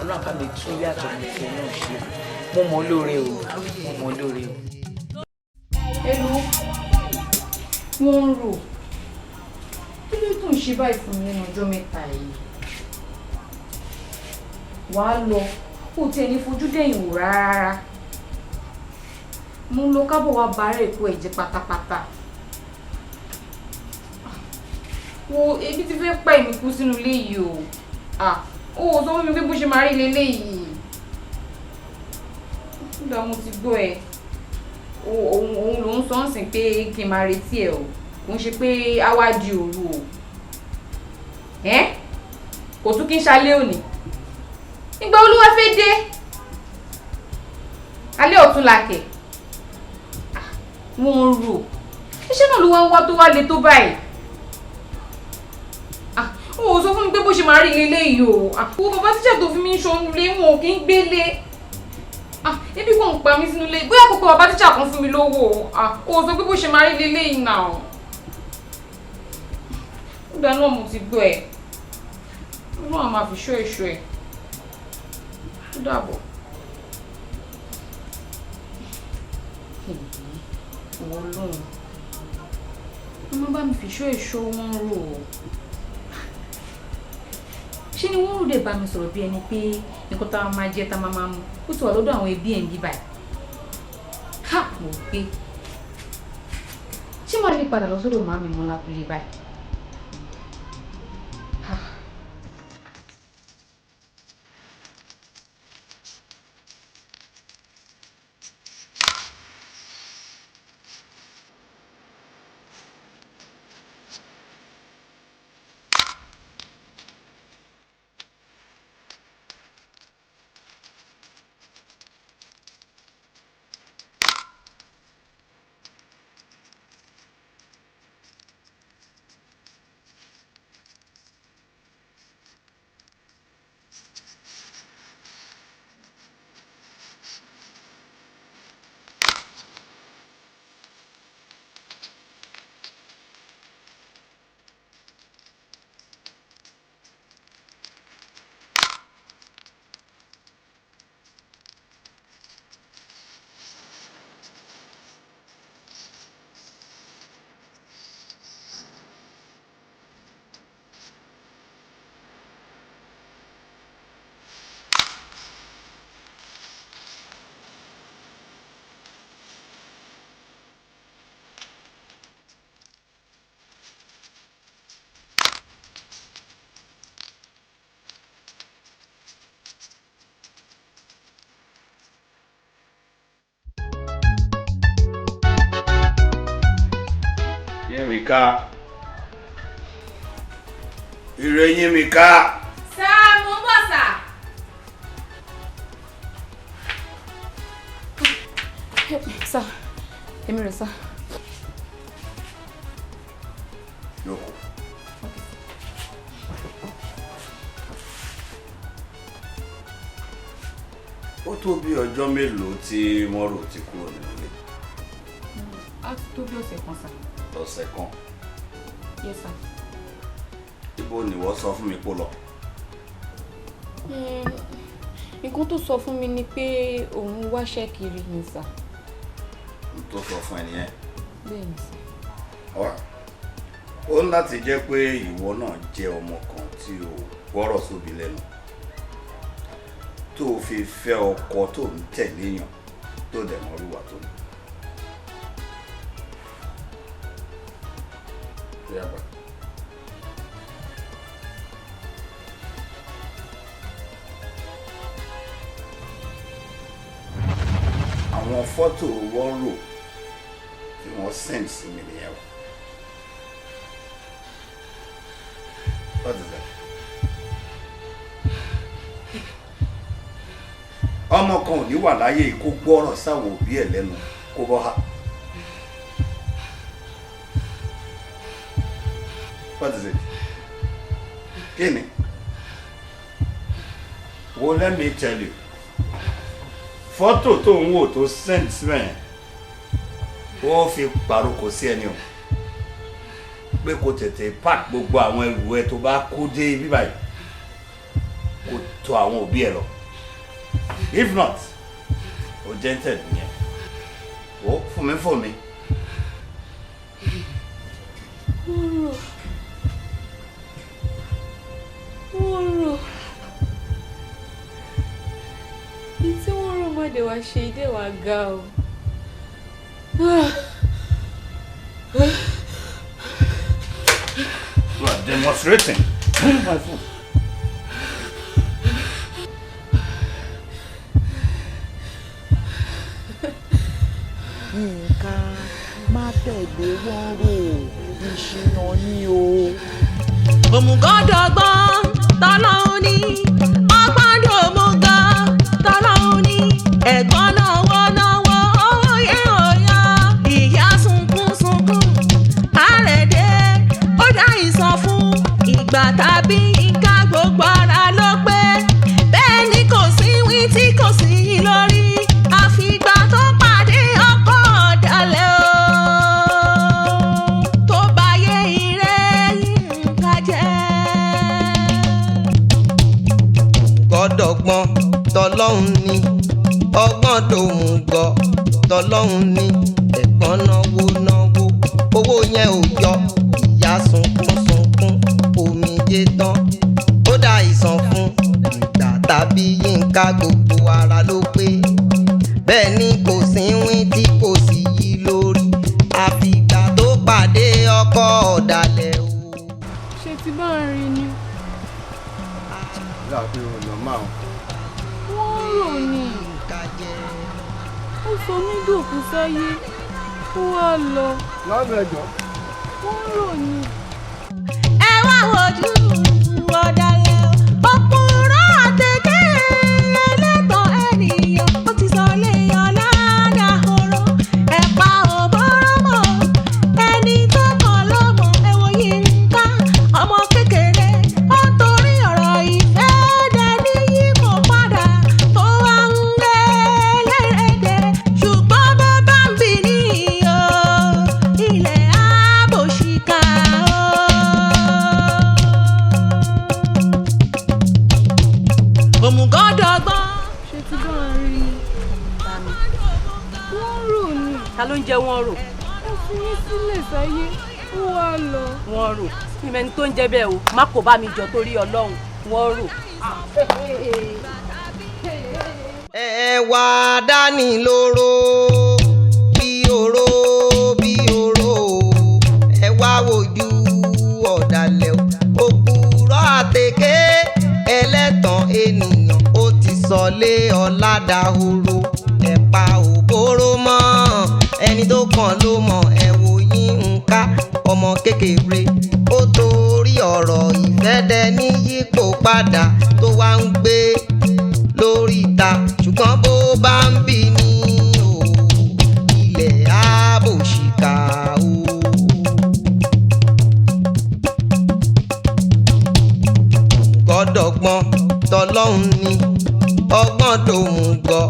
Ọlọ́run bá mi tún yàtọ̀ mi tiẹ̀ náà ṣe. Mo mọ̀ lóore o, mo mọ̀ lóore o. Hello, wọ́n ń rò. Kí ló tún ṣe báyìí fún mi lẹ́nu ọjọ́ mẹ́ta yìí? Wàá lọ, kò tiẹ̀ ní fojú dẹ̀yìn wò rárá. Mo ń lọ kábọ̀ wá bàárẹ̀ èkó ẹ̀jẹ̀ pátápátá. Wo, ebi ti fẹ́ pa èmi kú sínú ilé yìí o. Ah, ó sọ fún mi pé bó ṣe máa rí leléyìí. Nígbà mo ti gbọ́ ẹ, òun ló ń sọ ń sìn pé kí n máa retí ẹ o. Kò ń ṣe pé á wá di òru o. Ẹ́ kò tún kí n ṣalé òní. Ìgbà olúwa fẹ́ dé? Alẹ́ ọ̀tún la kẹ̀. Wọ́n ń rò. Iṣẹ́ náà ló wá ń wá tó wá le tó báyìí. Ó sọ fún mi pé bó ṣe máa rí leléyìí o. Wo bàbá tíṣà tó fi mí ṣonú lé, wọn ò kí ń gbélé. Ebi kò ń pa mí sínú ilé. Bóyá kókó bàbá tíṣà kan fún mi lówó o. Ó sọ pé bó ṣe máa rí leléyìí náà. Nígbà náà mo ti gbọ́ ẹ. Ọlọ́run á máa fi ṣọ́ ẹ̀ṣọ́ ẹ̀. Ó dàbọ̀. Ìwọ lóhùn. Wọ́n máa bá mi fìṣó èso wọn rò ó. Ṣé ni wọ́n rò dé bá mi sọ̀rọ̀ bí ẹni pé nǹkan tá a máa jẹ tá a máa mu ó ti wà lọ́dọ̀ àwọn ẹbí ẹ̀ ń bí báyìí. Ha! Mo gbé. Ṣé màá lè padà lọ sọ́dọ̀ màmí mọ́ lábúlé báyìí? Yínmíká, ire Yínmíká. Sá, mo ń bọ̀ sà. Sá, èmi rẹ̀ sá. Jókòó. Ó tó bí ọjọ́ mélòó tí Mọ́rò ti kúrò nínú ilé? Á ti tó bí ọ̀sẹ̀ kan sà. Ọ̀sẹ̀ kan. Yes sir. Ibo ni wọ́n sọ fún mi kó lọ? Nǹkan tó sọ fún mi ni pé òun wáṣẹ́ kiri ni sà. N tó sọ fún ẹ nìyẹn. Bẹ́ẹ̀ ni sà. Ọ̀rọ̀ ó ní láti jẹ́ pé ìwọ náà jẹ́ ọmọ kan tí o gbọ́rọ̀ sóbi lẹ́nu tó o fi fẹ́ ọkọ tó ń tẹ̀léyàn tó dẹ̀ mọ́rúwà tó ní. Àwọn fọ́tò wọ́n rò tí wọ́n send sí mi nìyẹn o. What is that? Ọmọ kan ò ní wà láyé kó gbọ́rọ̀ sáwọn òbí ẹ̀ lẹ́nu kó bọ́ ha. What is it? Kí ni? Well, let me tell you. Fọ́tò tó ń wò tó send síbẹ̀ yẹn, ó fi pàrokò sí ẹni o. Pé kó tètè pack gbogbo àwọn ẹrù ẹ tó bá kó dé ibi báyìí. Kó tọ̀ àwọn òbí ẹ lọ. If not, o jẹ́ntẹ̀ nìyẹn. Ó fún mi fún mi. Wọ́n rò ní tí wọ́n rò má dé wá ṣe dé wá ga o. You are demonstrating. My phone. Yínká má tẹ̀lé wọ́n rò ìṣìnà ni o. Òmùgọ̀ dọ́gbọ́n tọ́lọ́hún ní, ọgbọ́n dòmùgọ̀ tọ́lọ́hún ní, ẹ̀gbọ́n náwó náwó òye òyà, ìyá sunkún sunkún, àárẹ̀ dé, ó dá ìsàn fún, ìgbà tàbí Yínká gbogbo ara ló pé, bẹ́ẹ̀ ni kò sí wí tí kò sí yí lórí, àfìgbà tó pàdé ọkọ ọ̀dàlẹ̀ o, tó bá yé ire Yínká jẹ́. Gọ́dọ̀gbọ́n tọlọ́hun ni ọgbọ́n dòmùgọ̀ Tọlọ́hun ni. Ẹ̀gbọ́n náwó náwó, owó yẹn ò yọ. Ìyá sunkún sunkún, omijé tán. Ó dá ìsàn fún ìgbà tàbí Yínká, gbogbo ara ló pé. Bẹ́ẹ̀ ni kò sí wín tí kò sí yí lórí, àfìgbà tó pàdé ọkọ ọ̀dàlẹ̀ o. Ṣé ti bá ń rin ni? Láàfin ọ̀nà máa. Wọ́n rò ní. Ó sọ mí dòkú sáyé, ó wá lọ. Lọ́nà ẹ̀jọ̀. Wọ́n rò ní. Ẹ wá wojú ọ̀dàlẹ̀ òpùrọ̀ àtẹ̀kẹ́ ẹlẹ́tàn ènìyàn, ó ti sọ lé ọ̀làdàhóró ẹ̀pà òbóròmọ̀ ẹni tó kàn lọ́mọ. Ẹ wo Yínká ọmọ kékeré, ó ń torí ọ̀rọ̀ ìfẹ́ dẹni yípo padà tó wá ń gbé lérèdè, ṣùgbọ́n bó bá ń bì ní o, ilẹ̀ àbòṣìkà o. Òmùgọ́dọ̀gbọ́n. Ṣé ti bá ń rin ni? Wọ́n rò ní. Ta ló ń jẹ́ wọ́n rò? Ó fi mí sílẹ̀ sáyé, ó wá lọ. Wọ́n rò mímẹ́ni tó ń jẹ́ bẹ́ẹ̀ o, má kò bá mi jọ torí Ọlọ́run, wọ́n rò. Ẹ wá dání lóró bí oró bí oró, ẹ wá wojú ọ̀dàlẹ̀ o. Òpùrọ́ àtẹ̀ké ẹlẹ́tàn ènìyàn, ó ti sọ lé ọ̀làdàhóró ẹ̀pà òbóró mọ́ ẹni tó kàn ló mọ̀. Ẹ wo Yínká ọmọ kékeré, ó torí ọ̀rọ̀ ìfẹ́ dẹni yípo padà tó wá ń gbé lórí ìta, ṣùgbọ́n bó bá ń bì ní o, ilẹ̀ ààbò ṣìkà o. Gọ́dọ̀gbọ́n tọlọ́hun ni, ọgbọ́n dòmùgọ̀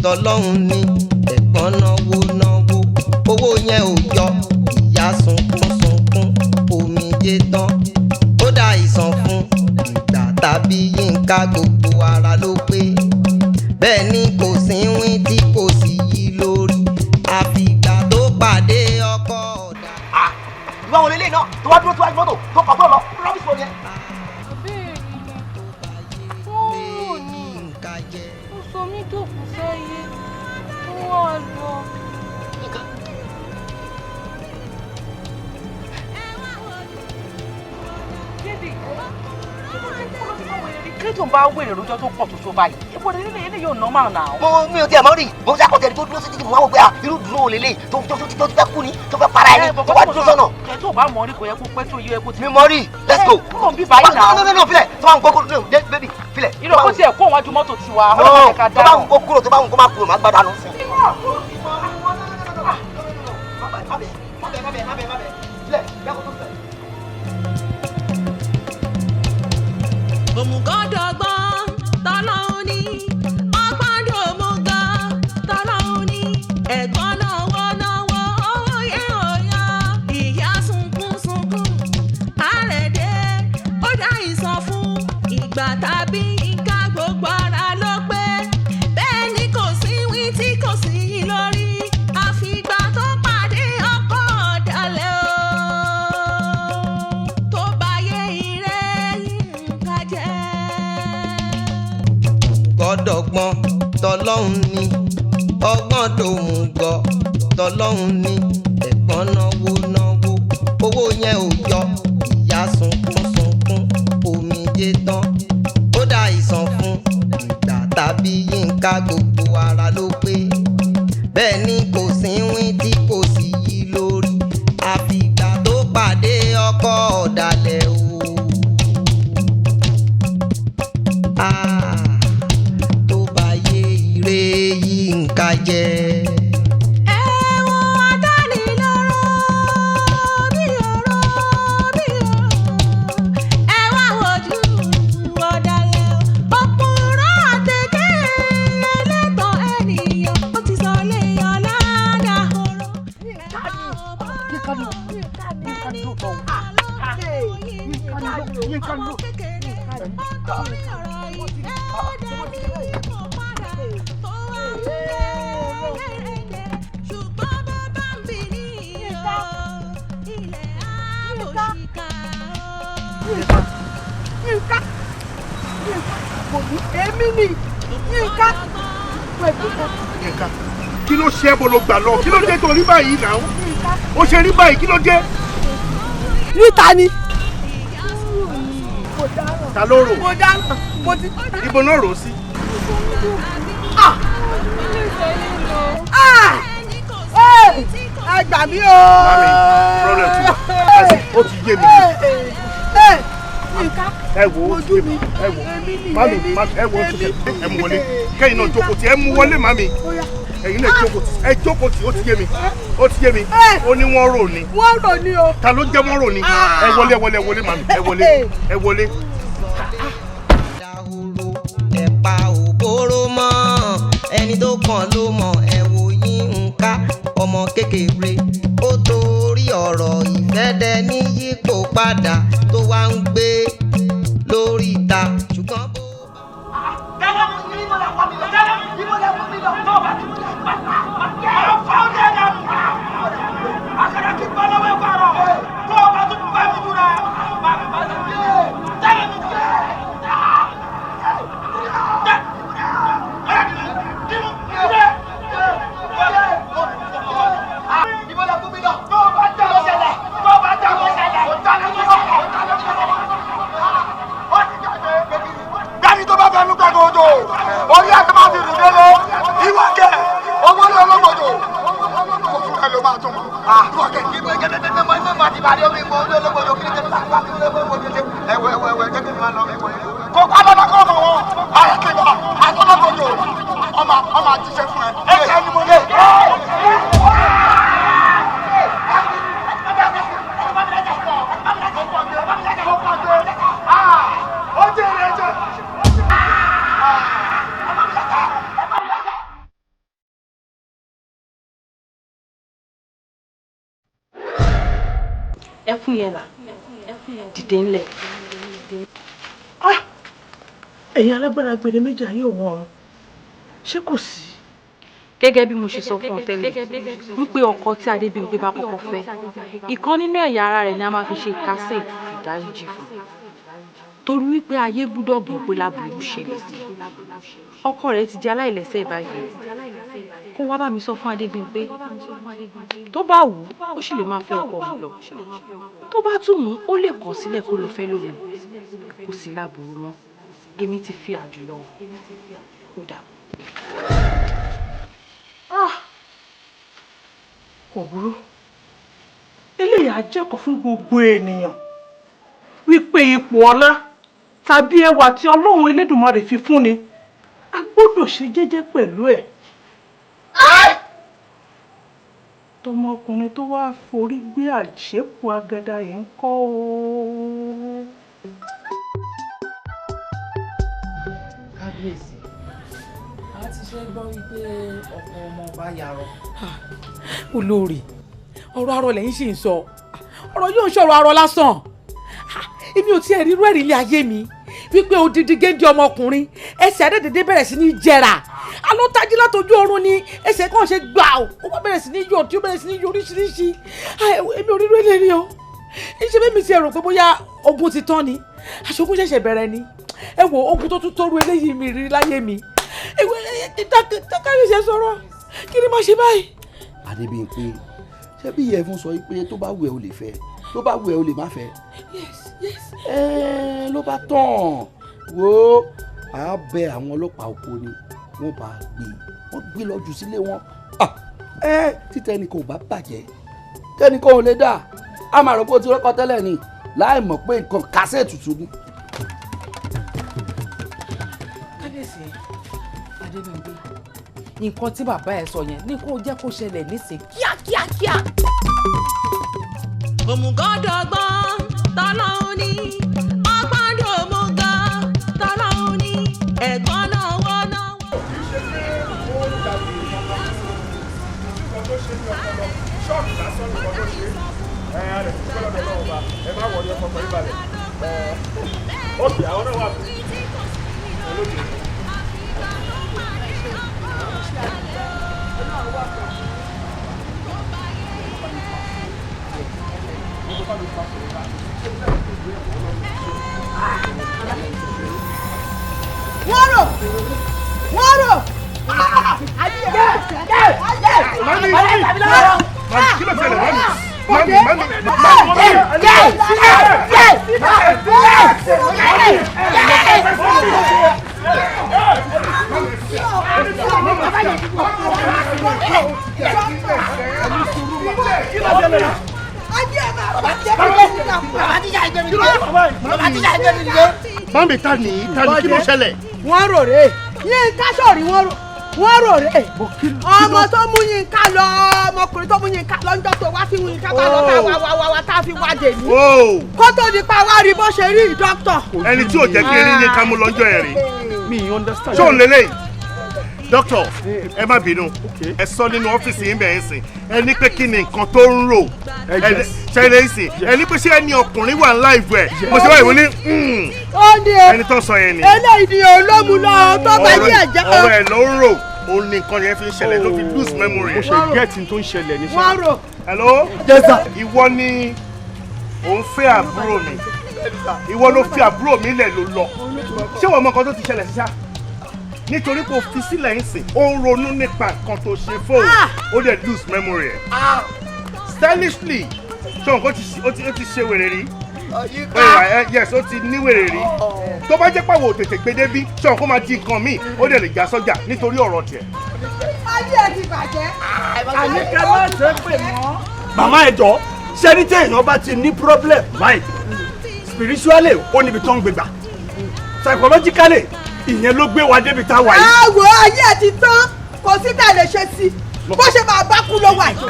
tọlọ́hun ni. Ẹ̀gbọ́n náwó náwó, owó yẹn ò yọ. Ìyá sunkún sunkún, omijé tán. Ó dá ìsàn fún ìgbà tàbí Yínká, gbogbo ara ló pé. Bẹ́ẹ̀ ni kò sí wín tí kò sí yí lórí, àfìgbà tó pàdé ọkọ ọ̀dà. Ìwà wọlé lẹ́yìn náà tó wá dúró tó wá mọ́tò tó kọ̀ tó lọ rọ́bìsì wọn yẹn. Wọ́n rò ní. Ó sọ mí dòkú sáyé, ó wá lọ. Kí tó ń bá wèrè lójọ́ tó pọ̀ tó tó báyìí, ibo ni ilé ilé yóò normal now. Mo mi ò tiẹ̀ mọ́ rí, mo ṣe àkọ́tẹ̀ni tó dúró sí títì, mo wá wò pé à irú dúró wo lélẹ́yìí tó tó tó fẹ́ kú ni, tó fẹ́ para ẹni tó wá dúró sọ́nà. Ẹ tó bá mọ̀ rí, kò yẹ kó pẹ́ tó yẹ kó ti. Mi mọ̀ rí, let's go. Kúrò ń bí báyìí náà. No no no, filẹ̀, tó bá ń kó kúrò, baby, filẹ̀. Irú kó tiẹ̀ kó wájú mọ́tò tiwa. No, tó bá ń kó kúrò, tó bá ń kó má kúrò, má gbádùn àánú sí. Òmùgọ́dọ̀gbọ́n tọ́lọ́hún ní, ọgbọ́n dòmùgọ̀ tọ́lọ́hún ní. Ẹ̀gbọ́n náwó náwó, owó yẹn ò yọ. Ìyá sunkún sunkún, àárẹ̀ dé, ó dá ìsàn fún ìgbà tàbí Yínká, gbogbo ara ló pé. Bẹ́ẹ̀ ni kò sí wí tí kò sí yí lórí, àfìgbà tó pàdé ọkọ ọ̀dàlẹ̀ o, tó bá yé ire Yínká jẹ́. Gọ́dọ̀gbọ́n tọlọ́hun ni, ọgbọ́n dòmùgọ̀ tọlọ́hun ni. Ẹ̀gbọ́n náwó náwó, owó yẹn ò yọ. Ìyá sunkún sunkún, omijé tán. Ó dá ìsàn fún ìgbà tàbí Yínká, gbogbo ara ló pé. Bẹ́ẹ̀ ni kò sí wín tí kò sí yí lórí, àfìgbà tó pàdé ọkọ ọ̀dàlẹ̀ o. Ah, tó bá yé ire Yínká jẹ́. Ẹ̀wọ̀n adánilóró bí oró bí oró, ẹ wá wojú ọ̀dàlẹ̀ òpùrọ̀ àtẹ̀kẹ́ ẹlẹ́tàn ènìyàn, ó ti sọ lé ọ̀làdàhóró. Ọmọ kékeré, ó ń torí ọ̀rọ̀ ìfẹ́ dẹni yípo padà tó wá ń gbé lérèdè. Èmi ni Yínká pẹ̀lú. Yínká, kí ló ṣe é bó ló gbà lọ? Kí ló dé tó rí báyìí náà? Ó ṣe rí báyìí, kí ló dé? Níta ni. Ta ló rò? Mo dáná, mo ti. Ibo náà rò ó sí? Ẹ gbà mí o. Mami, problem ti wà. Ó ti yé mi. Ẹ wo, ó ti yé mi. Ẹ wo, mami, ẹ wo, ó ti yé mi. Ẹ mú wọlé. Kẹ́yìn náà jókòó tì, ẹ mú wọlé mami. Ẹ̀yin náà jókòó tì, ẹ jókòó tì, ó ti yé mi. Ó ti yé mi. Ó ní wọ́n rò ni. Wọ́n rò ni o. Ta ló jẹ́ wọ́n rò ni? Ẹ wọlé, ẹ wọlé, ẹ wọlé mami, ẹ wọlé, ẹ wọlé. Ẹ̀pà òbóró mọ́ ẹni tó kàn ló mọ̀. Ẹ wò Yínká ọmọ kékeré, ó torí ọ̀rọ̀ ìfẹ́ dẹni yípo padà tó wá ń gbé lórí ìta ṣùgbọ́n bó. Orí àti máa fi rìn délé ìwà kẹ owó ní ológbòdò kò fún ẹ ló máa tún mọ. Ìwà kẹ kí ló ń tẹ́tẹ́ mọ́ inú màtí bàdé omi mọ́ orí ológbòdò kí ló ń tẹ́tẹ́ bá kí ló ń tẹ́tẹ́ ẹwẹ ẹwẹ ẹwẹ jẹ́ kí n máa lọ. Kò pa dandan kó mọ̀ wọn àyẹ̀kẹ́gbà àtọ́lọ́gbòdò ọmọ ọmọ àtúnṣe fún ẹ. Ẹ jẹ́ ni mo lè. Ẹkún yẹn là dìde ńlẹ̀. Ẹ̀yin alágbára gbèrè méjì ayé òun ọ̀run, ṣé kò sí? Gẹ́gẹ́ bí mo ṣe sọ fún ọ tẹ́lẹ̀ wípé ọkọ tí Adébímpé bá kọ́kọ́ fẹ́, ìkan nínú ẹ̀yà ara rẹ̀ ni a máa fi ṣe ìkásẹ̀ ètùtù ìdáríjì fún, torí wípé ayé gbúdọ̀ gbọ́ pé láburú ṣẹlẹ̀ sí ọkọ rẹ̀ ti di aláìlẹ́sẹ̀ báyìí. Kó wá bá mi sọ fún Adébímpé, tó bá wù ú ó sì lè máa fẹ́ ọkọ mi lọ, tó bá tún mú ó lè kọ̀ sílẹ̀ kó lọ fẹ́ lómi, kò sí láburú mọ́. Èmi ti fi àjùlọ ó dà. Kò burú, eléyìí á jẹ́kọ̀ọ́ fún gbogbo ènìyàn wípé ipò ọlá tàbí ẹwà tí Ọlọ́run Elédùmarè fi fún ni a gbọ́dọ̀ ṣe jẹ́jẹ́ pẹ̀lú ẹ̀. Tọmọkùnrin tó wá forí gbé àṣepọ̀ agada yìí ń kọ́ o. Kábíyèsí, a ti ṣe gbọ́ wípé ọkọ ọmọ ọba yarọ. Olórí, ọ̀rọ̀ arọ lẹ́yìn sì ń sọ, ọ̀rọ̀ yóò ń sọ̀rọ̀ arọ lásán. Èmi ò tiẹ̀ rírú ẹ̀rí ilé ayé mi wípé odidi géńdé ọmọkùnrin ẹsẹ̀ adédèdè bẹ̀rẹ̀ sí ní jẹrà, alótají látọjú oorun ni ẹsẹ̀ kan ṣe gbà ó, ó bá bẹ̀rẹ̀ sí ní yọ̀ tí ó bẹ̀rẹ̀ sí ní yọ oríṣiríṣi. Èmi ò rírú eléyìí o. Ìṣe bẹ́ẹ̀ mi ti rò pé bóyá ogun ti tán ni, aṣogun ṣẹ̀ṣẹ̀ bẹ̀rẹ̀ ni. Ẹ wo ogun tó tún tóru eléyìí mi rí láyé mi. Káyọ̀ṣe sọ̀rọ̀, kí ni mo ṣe báyìí? Adébímpé, ṣé bí ìyẹ̀fun sọ pé tó bá wù ẹ́ o lè fẹ́, tó bá wù ẹ́ o lè má fẹ́? Yes, yes. Ẹ ló bá tán wo, à bẹ àwọn ọlọ́pàá oko ni wọ́n bá gbé, wọ́n gbé lọ jù sílé wọn. Ẹ títẹ ẹnìkan ò bá bàjẹ́ tẹnìkan ò lè dà, á máa rò pé o ti rọ́kọ tẹ́lẹ̀ ni láì mọ̀ pé nǹkan kásẹ̀ tutù ni. Kábíyèsí, Adébímpé, nǹkan tí bàbá ẹ sọ yẹn ní kó jẹ́ kó ṣẹlẹ̀ nísìn kíákíákíá. Òmùgọ̀ dọ́gbọ́n tọ́lọ́hún ní, ọgbọ́n dòmùgọ̀ tọ́lọ́hún ní, ẹ̀gbọ́n náà wọ́n náà. Ṣọ́ọ̀kì lásán ni kò tó ṣe é, ẹ rẹ̀ ti gbọ́dọ̀ lọ́wọ́ wa, ẹ má wọlé ọkọ̀ yín balẹ̀. Ókè, àwọn náà wà fún olóde. Wọ́n rò wọ́n rò. Mami, mami, kí ló ṣẹlẹ̀ mami? Mami, mami, mami, mami, ta ni kí ló ṣẹlẹ̀? Wọ́n rò rè Yínká sọ̀rí wọ́n rò wọ́n rò rè ọmọ tó mú Yínká lọ ọmọkùnrin tó mú Yínká lọ ńjọ́ tó wá sí Yínká tá lọ tá wá wá wá tá fi wá dè ní kó tó di pa wá rí bó ṣe rí dókítà. Ẹni tí ò jẹ́ kí erin Yínká mú lọ́jọ́ ẹ̀ rí. Mi understand. Ṣé òun lélẹ́yìí? Dókítà, ẹ má bínú, ẹ sọ nínú ọ́fíìsì yín bẹ́ẹ̀ ń sìn, ẹ ní pé kí ni nǹkan tó ń rò ṣẹlẹ̀ ń sìn, ẹ ní pé ṣé ẹni ọkùnrin wà láìpẹ́ ẹ̀, mo ṣe báyìí wọ́n ní ẹni tó sọ yẹn ni. Eléyìí ni olómu lọ tó bá yí ẹ̀jẹ̀ kan. Ọ̀rọ̀ ẹ̀ ló ń rò, òun ni nǹkan yẹn fi ń ṣẹlẹ̀ ló fi lose memory. Mo ṣe gẹ́ẹ̀tì tó ń ṣẹlẹ̀ ní ṣá. Wọ́n rò. Hello? Yes sir. Ìwọ ni òun fẹ́ àbúrò mi, ìwọ ló fi àbúrò mi lẹ̀ ló lọ, ṣé wọ́n mọ nǹkan tó ti ṣẹlẹ̀ sí ṣá? Nítorí kò fi sílẹ̀ ń sìn, ó ń ronú nípa nǹkan tó ṣe fóun, ó dẹ̀ lose memory ẹ̀. Stylishly, ṣé nǹkan ó ti ṣe wèrè rí? Yes, ó ti ní wèrè rí. Tó bá jẹ́ pàwọ̀ tètè gbé débí, ṣé nǹkan máa di nǹkan míì, ó dẹ̀ lè já sọ́jà nítorí ọ̀rọ̀ tiẹ̀. Ayé ẹ ti bàjẹ́. Àníkẹ́ má ṣe pè mọ́. Màmá ẹ jọ̀ọ́, ṣé ní téèyàn bá ti ní problem báyìí, spiritually ó níbi tó ń gbégbà, psychologically ìyẹn ló gbé wa débi tá a wà yìí. Àwọ̀ ayé ẹ ti tán, kò sí tá a lè ṣe sí bó ṣe máa bá kú ló wà yìí.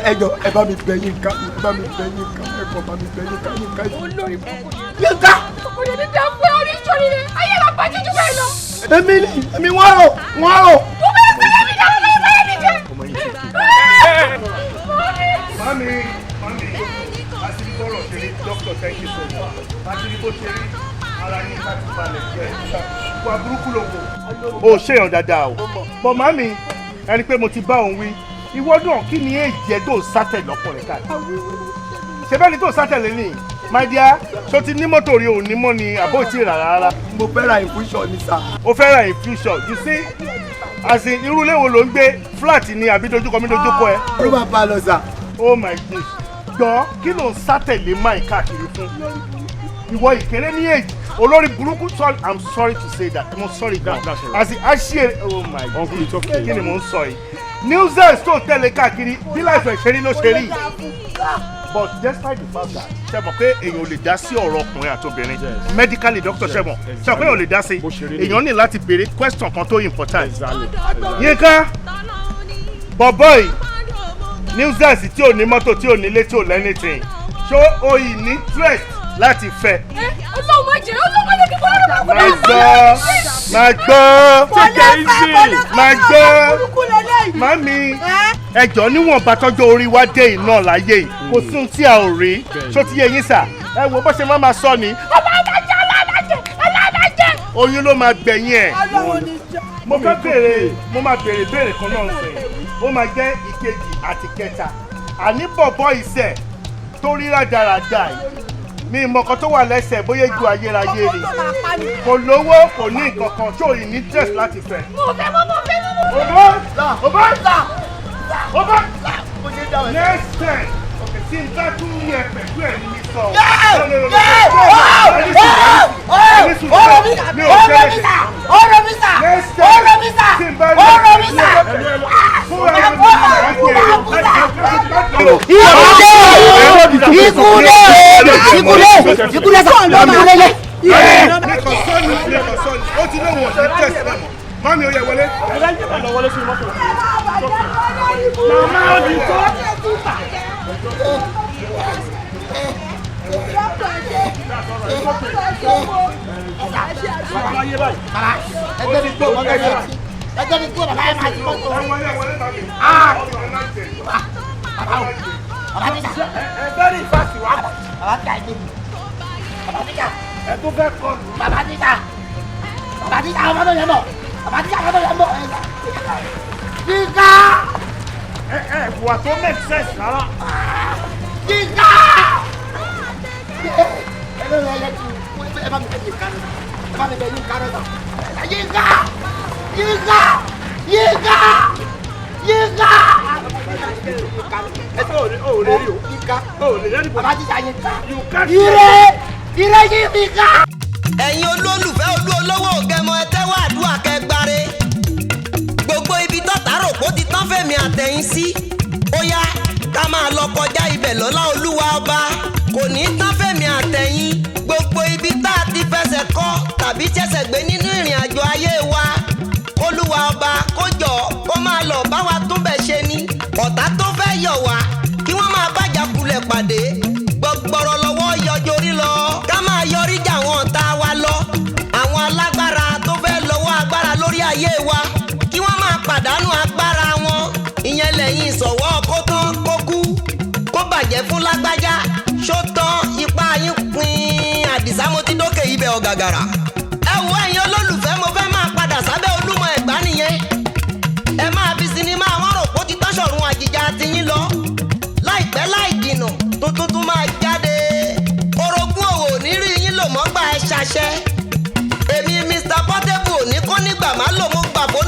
Ẹ jọ̀ọ́, ẹ bá mi bẹ̀ Yínká, ẹ bá mi bẹ̀ Yínká, ẹ kàn bá mi bẹ̀ Yínká, Yínká. Olórí burúkú ni. Yínká. Kò ní ní dáa fún ẹ oníṣòrí rẹ, ayé la bàjẹ́ jù bẹ́ẹ̀ lọ. Èmi ni èmi wọ́n rò wọ́n rò. Mo bẹ̀rẹ̀ sí ẹ̀mí dáhùn lórí báyẹ̀ mi jẹ́. Mami, mami, àti bọ́rọ̀ ṣe rí, doctor, thank you so much. Àti bó ṣe rí, ara yín ká ti balẹ̀ jẹ́ wà burúkú ló wò. O ṣèyàn dáadáa o. Bọ̀ màmí, ẹni pé mo ti bá òun wí, ìwọ náà kí ni èjì ẹ tó sátẹ̀ lọ́kùnrin káàkiri? Ṣé bẹ́ẹ̀ ni tó sátẹ̀ lé ní? My dear, ṣó ti ní mọ́tò rí òun ní mọ́ ni àbó tí ì rà rárá? Mo fẹ́ ra infusion ni sà. O fẹ́ ra infusion, you see, as in irú ilé wo ló ń gbé? Flat ni àbí dojúkọ mi dojúkọ ẹ? Ló máa bá a lọ sà. Oh my goodness. Gbọ́, kí ló ń sátẹ̀lé máì káàkiri fún? Ìwọ ìkéré ní èjì olórí burúkú, sorry, i'm sorry to say that, i'm sorry that as in aṣíẹ, oh my god, kí ni mò ń sọ yìí? Nuisance tó tẹ̀lé káàkiri bí láìpẹ́ ṣe rí ló ṣe rí. But despite the fact that ṣe mọ̀ pé èèyàn ò lè dá sí ọ̀rọ̀ ọkùnrin àti obìnrin medically, doctor, ṣe mọ̀ ṣe mọ̀ pé èèyàn ò lè dá sí, èèyàn ní láti béèrè question kan tó important. Yínká, bọ̀bọ̀ yìí nuisance tí ò ní mọ́tò, tí ò nílé, tí ò lẹ́nìtìn, ṣó o ì ní interest láti fẹ́? Ọlọ́run má jẹ́, Ọlọ́run má jẹ́ kí bọ́lá lọ́kọ̀ Máa gbọ́, máa gbọ́, máa gbọ́, mami, ẹjọ́ níwọ̀nba tọ́jọ́ orí wa dé iná láyé yìí, kò sí ohun tí a ò rí, ṣó ti yé yín sà? Ẹ wo bó ṣe máa sọ ni. Ọlọ́dàjẹ́, ọlọ́dàjẹ́, ọlọ́dàjẹ́. Oyún ló máa gbẹ̀yìn ẹ̀. Mo fẹ́ béèrè, mo máa béèrè béèrè kan náà sìn, ó máa jẹ́ ìkejì àti kẹta. Àní bọ̀bọ̀ ìṣẹ̀ tó rí rádaràda yìí, mi mọ kan tó wà lẹ́sẹ̀ bóyá ju ayérayé ni, kò lówó, kò ní nǹkan kan, tó yìí ní dress láti fẹ́. Mo fẹ́, mo mo fẹ́, mo mo fẹ́. Ọba, ọba, ọba, next time tí n bá tún yẹ pẹ̀lú ẹ̀ ní mi sọ. Ọ̀rọ̀ mi sà, ọ̀rọ̀ mi sà, ọ̀rọ̀ mi sà, ọ̀rọ̀ mi sà. Ikú dé, ikú dé, ikú dé sà, ikú dé. Nìkan sọ́ọ̀nù, nìkan sọ́ọ̀nù, ó ti lóun ọ̀sẹ̀ tẹ̀sí náà mọ̀. Mami, ó yẹ wọlé. Màmá ó di tó. Ẹgbẹ́ mi kú, ẹgbẹ́ mi kú, bàbá yẹn máa ti mọ́tò. Bàbá mi sà. Ẹ bẹ́rẹ̀ ìfàsì wá. Bàbá mi kà ẹgbẹ́ mi. Bàbá mi kà. Ẹ tó fẹ́ kọ. Bàbá mi kà. Bàbá mi kà ọmọ tó yẹn bọ̀. Bàbá mi kà ọmọ tó yẹn bọ̀. Yínká. Ẹ ẹ wà tó make sense rárá. Yínká. Ẹ bá mi kẹ́ Yínká. Bá mi bẹ Yínká náà. Yínká! Yínká! Yínká! Yínká! Ẹ sọ òde òde rí o. Yínká. Òde rẹ́ni bọ̀. Bàbá ti sà Yínká. Ire! Ire yín mi ká! Ẹ̀yin olólùfẹ́ Olú Olówó Ògẹmọ, ẹ tẹ́wọ́ àdúrà kẹgbàre. Gbogbo ibi tọ́ta rò kó ti tán fèmí àtẹ̀yìn sí, ó yá ká máa lọ kọjá ibẹ̀ lọ́lá Olúwa ọba. Kò ní tán fèmí àtẹ̀yìn. Gbogbo ibi tá a ti fẹsẹ̀ kọ́ tàbí ṣẹ̀ṣẹ̀ gbé nínú ìrìn àjò ayé wa, kólúwa ọba kó jọ kó máa lọ bá wa túnbẹ̀ ṣe ni. Ọ̀tá tó fẹ́ yọ̀ wá, kí wọ́n máa bàjá kulẹ̀ pàdé. Gbọgbọrọ lọ́wọ́ yọjorí lọ, ká máa yọrí jà àwọn ọ̀tá wa lọ. Àwọn alágbára tó fẹ́ lọ́wọ́ agbára lórí ayé wa, kí wọ́n máa pàdánù agbára wọn. Ìyẹn lẹ́yìn ìsọ̀wọ́ kó tán kó kú, kó bàjẹ́ fún lágbájá, ṣó tán ipá yín pin. Àdìsá mo ti dókè ibẹ̀ ọ̀gàgàrà. Ẹ wo ẹ̀yin olólùfẹ́, mo fẹ́ máa padà sábẹ́ Olúmọ Ẹ̀gbá nìyẹn. Ẹ máa fi sinimá àwọn rò kó ti tọ́sọ̀run àjìjà tiyín lọ. Láìpẹ́ láì jìnà, tuntun tún máa jáde. Orogún òwò ní rí yín lò mọ́gbà, ẹ ṣàṣẹ. Èmi Mr Portable ò ní kó nígbà má lò, mo gbà fún